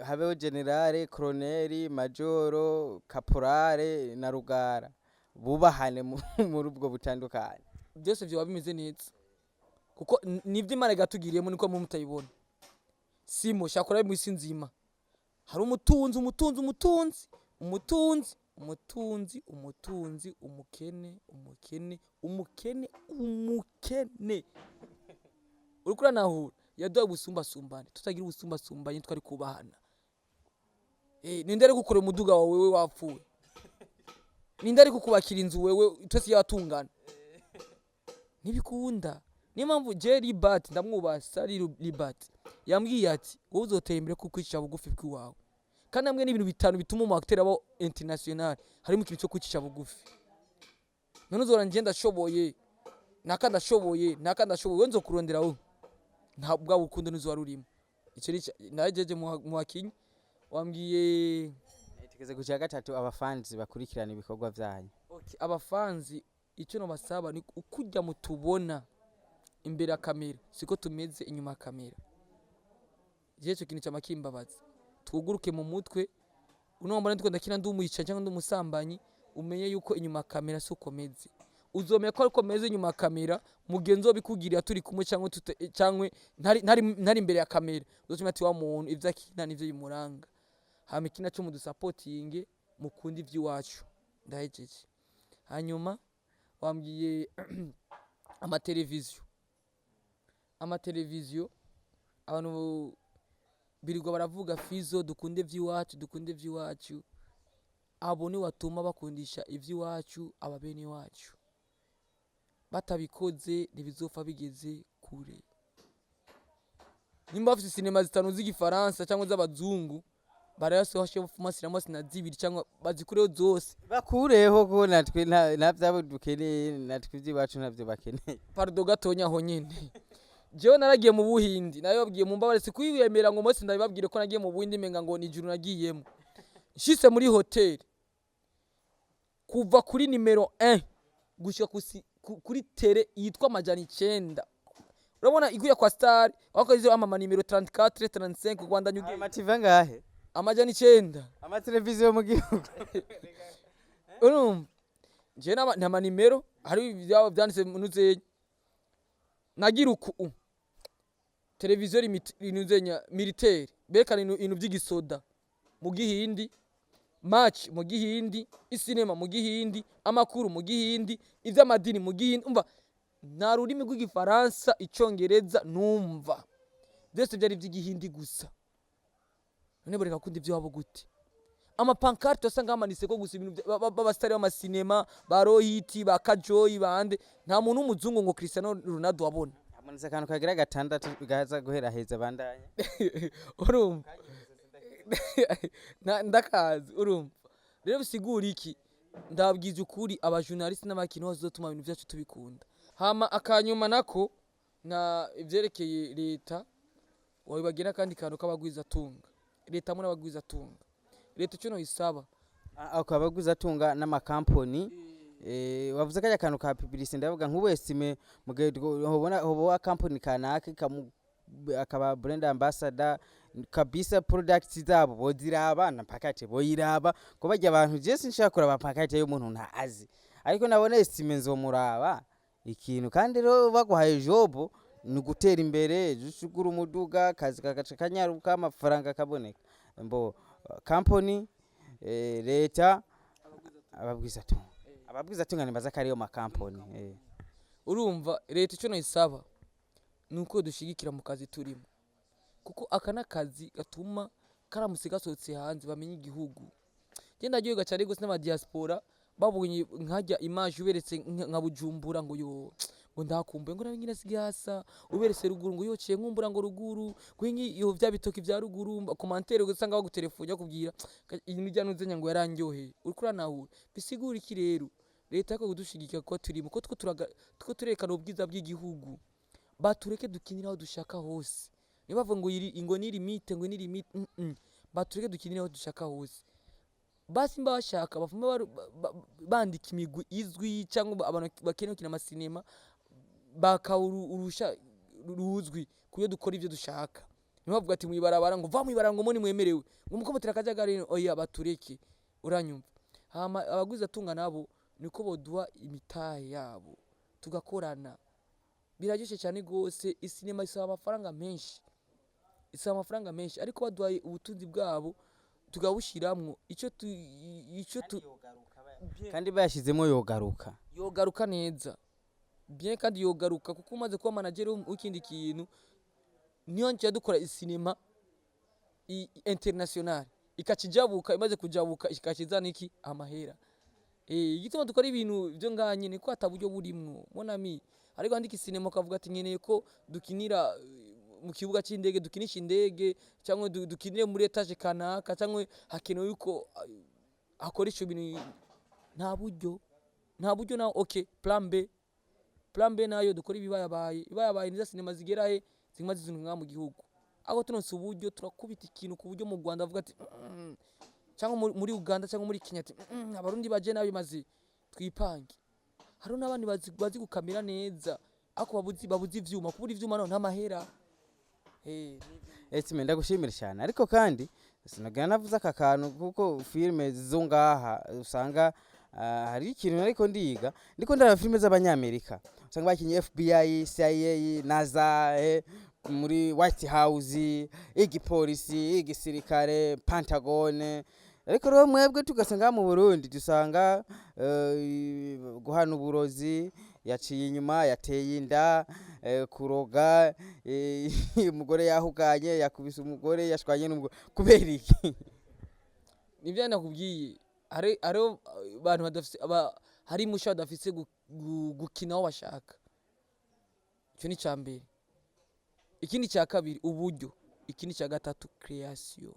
habeho général, colonel, majoro, caporal na rugara, bubahane muri ubwo butandukanye. Byose vyoba bimeze neza, kuko nivyo Imana igatugiriyemo niko mwe mutayibona. Simo shakora mu isi nzima hari umutunzi, umutunzi, umutunzi, umutunzi, umutunzi, umutunzi, umukene, umukene, umukene, umukene. Uriko uranahura? Yaduhaye ubusumbasumbane. Tutagira ubusumbasumbane twari kubahana. Ninde ari gukorera umuduga wawe wewe wapfuye? Ninde ari kukubakira inzu wewe? Twese yatungana ntibikunda. Niyo mpamvu je Libat ndamwubaha. Sari Libat yambwiye ati wowe uzotera imbere kuko kwicisha bugufi bw'iwawe. Kandi hamwe n'ibintu bitanu bituma umu acteur aba international, harimo ikintu cyo kwicisha bugufi. None uzora nje ndashoboye, naka ndashoboye, naka ndashoboye, wewe nzokurondera wowe nta bwa bukundo nizo rurimo. Ico ni najeje mu bakinyi wambwiye. Tugeze ku cya gatatu, abafanzi bakurikirana ibikorwa vyanyu. Okay, abafanzi icyo nobasaba ni ukujya mutubona imbere ya kamera siko tumeze inyuma ya kamera. Je ico kintu cama kimbabaza. Twuguruke mu mutwe. Uno mbona ndiko ndakina ndi umwica cyangwa ndi umusambanyi, umenye yuko inyuma ya kamera si uko meze. Uzomenya ko ariko meze inyuma ya kamera mugenzi wo bikugirira turi kumwe cyangwa cyangwa ntari imbere ya kamera, uzomenya ati wa muntu ivyo akina nivyo bimuranga. Hama ikina cyo mudusapotinge, mukunde ivy'iwacu. Ndahejeje. Hanyuma Wambwiye amateleviziyo. Amateleviziyo, abantu birirwa baravuga Fizo, dukunde ivy'iwacu, dukunde ivy'iwacu. Abo ni watuma bakundisha ivy'iwacu ababene wacu. Batabikoze ntibizopfa bigeze kure. Nimba bafise sinema zitanu z'igifaransa cyangwa z'abazungu, barayasohoshe bafuma sinema zibiri cyangwa bazikureho zose. Bakureho ko natwe nta vyabo dukeneye, natwe ivy'iwacu ntavyo bakeneye. Pardon gatonya, aho nyene jewe naragiye mu Buhindi, nayo babwiye mu mbabare, si kwiyemera ngo mose ndabibabwire ko nagiye mu Buhindi, menga ngo ni ijuru nagiyemo. Nshitse muri hoteli, kuva kuri nimero 1 gushika kuri télé yitwa 900, urabona iguye kwa star wakoze ama nimero 34, 35, Rwanda nyuge. Amativa ngahe? 900. Amateleviziyo mu gihugu. Urumva jewe nama nimero hari ibyabo byanditse nuzenya, nagira uku televiziyo inuzenya militaire, berekana ibintu by'igisoda mu Gihindi, match mu Gihindi, isinema mu Gihindi, amakuru mu Gihindi, ivy'amadini mu Gihindi. Umva, nta rurimi rw'igifaransa, icongereza numva, byose byari ivy'igihindi gusa. None bareka kunda ivy'iwabo gute? Amapancarte wasanga hamanitse ko gusa ibintu b'abasitari b'amasinema, ba Rohit, ba Kajoyi, bande. Nta muntu w'umuzungu ngo Cristiano Ronaldo wabona. Hamanitse akantu kagira gatandatu gaza guhera heza bandanya. Urumva, ndakazi. Urumva rero bisigura iki? Ndabwiza ukuri, abajournaliste n'abakino bazotuma ibintu byacu tubikunda. Hama akanyuma nako na ivyerekeye leta, wabibagira akandi kantu k'abagwizatunga, leta hamwe n'abagwizatunga. Leta ico noyisaba, Ako abaguzatunga n'amakampani, wavuze kajya kantu ka publicité, ndavuga nk'ubu estime mu gihe hobona hobowa company kanaka kamu akaba brand ambassador kabisa, products zabo boziraba na pakate boyiraba ko bajya abantu. Je sinshaka kuraba pakate y'umuntu ntazi, ariko nabona estime nzomuraba ikintu. Kandi rero baguhaye job ni gutera imbere, ugura umuduga, akazi kagaca kanyaruka, amafaranga akaboneka. Mbo company, leta, ababwizatunga. Ababwizatunga nibaza ko ariyo makampani. Urumva, leta icyo nayisaba ni uko dushigikira mu kazi turimo, kuko aka ni akazi gatuma karamutse gasohotse hanze bamenya igihugu. Genda ryoherwa cyane rwose n'abadiaspora babonye nkajya image uberetse nka Bujumbura, ngo yo, ngo ndakumbuye, ngo nawe nyine asigaye hasa. Uberetse ruguru, ngo yociye nkumbura, ngo ruguru, ngo ingi yo bya bitoki bya ruguru. Commentaire usanga bagutelefone bakubwira ibintu bya nuzenya ngo yarandyoheye, uriko uranahura. Bisigura iki rero? Leta yako kudushigikira kuko turimo ko two two turerekana ubwiza bw'igihugu, batureke dukinire aho dushaka hose. Niba bavuga ngo iri ngo ni limite, ngo ni limite, batureke dukinire aho dushaka hose. Basi mba bashaka bafume bandika imigwi izwi cyangwa abantu bakeneye gukina amasinema bakawurusha ruzwi kuyo dukora ivyo dushaka. Niba bavuga ati mwibarabara, ngo va mwibarabara, ngo muni mwemerewe, ngo mukomotera akajagari, oya, batureke. Uranyumva? Hama abaguzi atunga nabo niko boduha imitahe yabo tugakorana, biraryoshe cyane gose. Isinema isaba amafaranga menshi, isaba amafaranga menshi, ariko baduhaye ubutunzi bwabo tukabushiramwo ico tu Kandi bayashizemo yogaruka. Yogaruka neza bien, kandi yogaruka kuko umaze kuba manager w'ikindi kintu, niyo nshya dukora isinema international ikacijabuka, imaze kujabuka ikacizana iki? Amahera. Igituma dukora ibintu byo ngaha nyene ko ata buryo burimwo, mon ami. Ariko andika isinema ukavuga ati nkeneye ko dukinira mu kibuga c'indege, dukinisha indege, cyangwa dukinire muri étage kanaka, cyangwa hakenewe yuko hakoresha ibintu, nta buryo, nta buryo na. Okay, plan B, plan B nayo dukora ibibayabaye. Ibibayabaye niza sinema zigera he ziguma zizunga ngaha mu gihugu. Aho turonse uburyo turakubita ikintu ku buryo mu Rwanda avuga ati cyangwa muri Uganda cyangwa muri Kenya ati abarundi baje nabi, maze twipange. Hariho n'abandi bazi gukamera neza, ariko babuze ivyuma, kubura ivyuma no ntamahera. Estime, ndagushimira cyane, ariko kandi sinagira navuze aka kantu kuko filime zo ngaha usanga hari ikintu ariko ndiga, ndiko ndaraba filime z'abanyamerika, usanga bakinye FBI, CIA, NASA, muri White House, igipolisi, igisirikare, Pentagon. Ariko rero mwebwe tugasanga mu Burundi dusanga guhana uburozi, yaciye inyuma, yateye inda, kuroga, umugore yahuganye, yakubise umugore, yashwanye n'umugore. Kubera iki? Nivyo nakubwiye, hari hariho abantu badafise hari musha badafise gukina aho bashaka. Ico ni ca mbere. Ikindi cya kabiri, uburyo. Ikindi cya gatatu, création.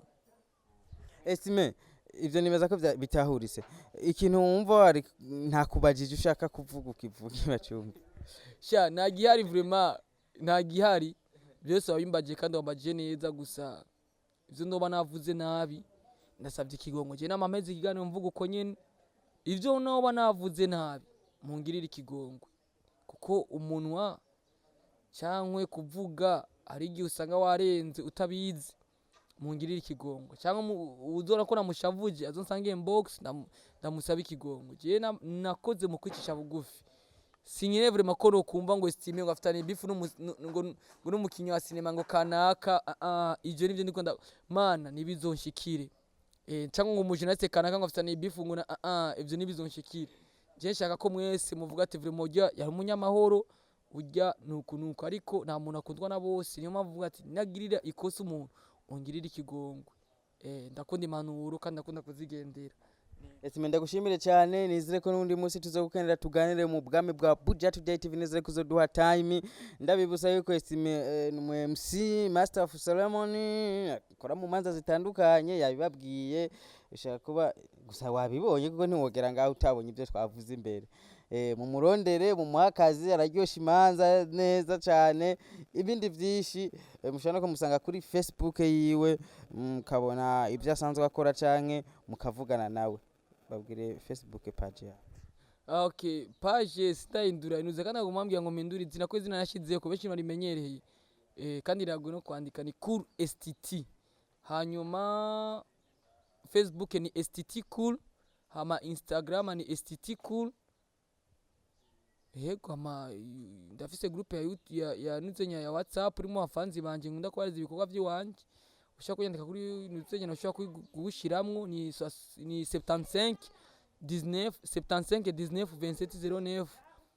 Estime, ivyo nibaza ko bitahuritse. Ikintu wumva wari ntakubajije ushaka kuvuga, ukivuga bacumbi. Sha, nta gihari vraiment, nta gihari. Byose wabimbagiye kandi wambajije neza. Gusa ivyo ndoba navuze nabi, ndasabye ikigongo. Je nama meze ikiganiro mvuga uko nyene. Ivyo noba navuze nabi, mungirire ikigongwe, kuko umunwa cyangwa kuvuga hari igihe usanga warenze utabizi. Mungirire ikigongwe, cyangwa uzora ko namushavuje azonsange inbox, ndamusaba ikigongwe. Je nakoze mu kwicisha bugufi. Sinyene vraiment ko nokumva ngo Estime ngo afitanye beef ngo n'umukinyi wa sinema ngo kanaka. Ah ah, ivyo nivyo ndiko mana nibizonshikire, cyangwa ngo umujournaliste kanaka ngo afitanye beef ngo na, ah ah, ivyo nibizonshikire. Je nshaka ko mwese muvuga ati: "Vraiment urya yari umunyamahoro, urya nuku nuku." Ariko nta muntu akundwa na bose. Niyo mpamvu uvuga ati nagirira ikosa umuntu, ungirira ikigongwe. Ndakunda impanuro kandi ndakunda kuzigendera. Estime, ndagushimire cyane. Nizere ko n'undi munsi tuzogukenera tuganire mu bwami bwa Buja Today TV. Nizere ko uzoduha time. Ndabibusa yuko Estime ni umu MC, Master of Ceremony, akora mu manza zitandukanye. Yabibabwiye, ushaka kuba gusa wabibonye, kuko ntiwogera ngaho utabonye ibyo twavuze imbere. Mumurondere, mumuhe akazi, araryosha imanza neza cyane. Ibindi byinshi, mushobora no kumusanga kuri Facebook yiwe, mukabona ibyo asanzwe akora canke mukavugana nawe. Babwire Facebook page yawe. Ah, okay, page sitahindura inuze kandi naguma mbwira ngo mpindure izina, ko izina nashizeho ko benshi barimenyereye, kandi riragoye no kwandika, ni Cool STT. Hanyuma Facebook ni STT Cool, hama Instagram ni STT Cool. Yego, hama ndafise groupe ya nuzenya ya WhatsApp irimo abafanzi banje nkunda kubariza ibikorwa by'iwanje. Ushaka kuyandika kuri nuzenya, ushaka kuwushiramwo, ni 75 19 75 19 27 09.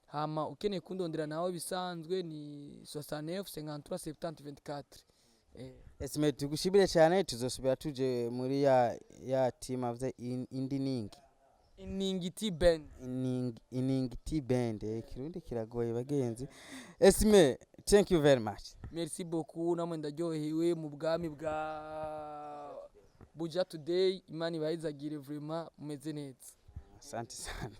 Hama ukeneye kundondera nawe bisanzwe ni 69 53 70 24. Esime, tugushimire cyane. Tuzosubira tuje muri ya team avuze indi ningi. Iningiti Ben. Iningiti Band. Kirundi kiragoye bagenzi. Esime, thank you very much. Merci beaucoup. Namwe ndaryohewe mu bwami bwa Buja Today. Imana ibahezagire vraiment, mumeze neza. Asante sana.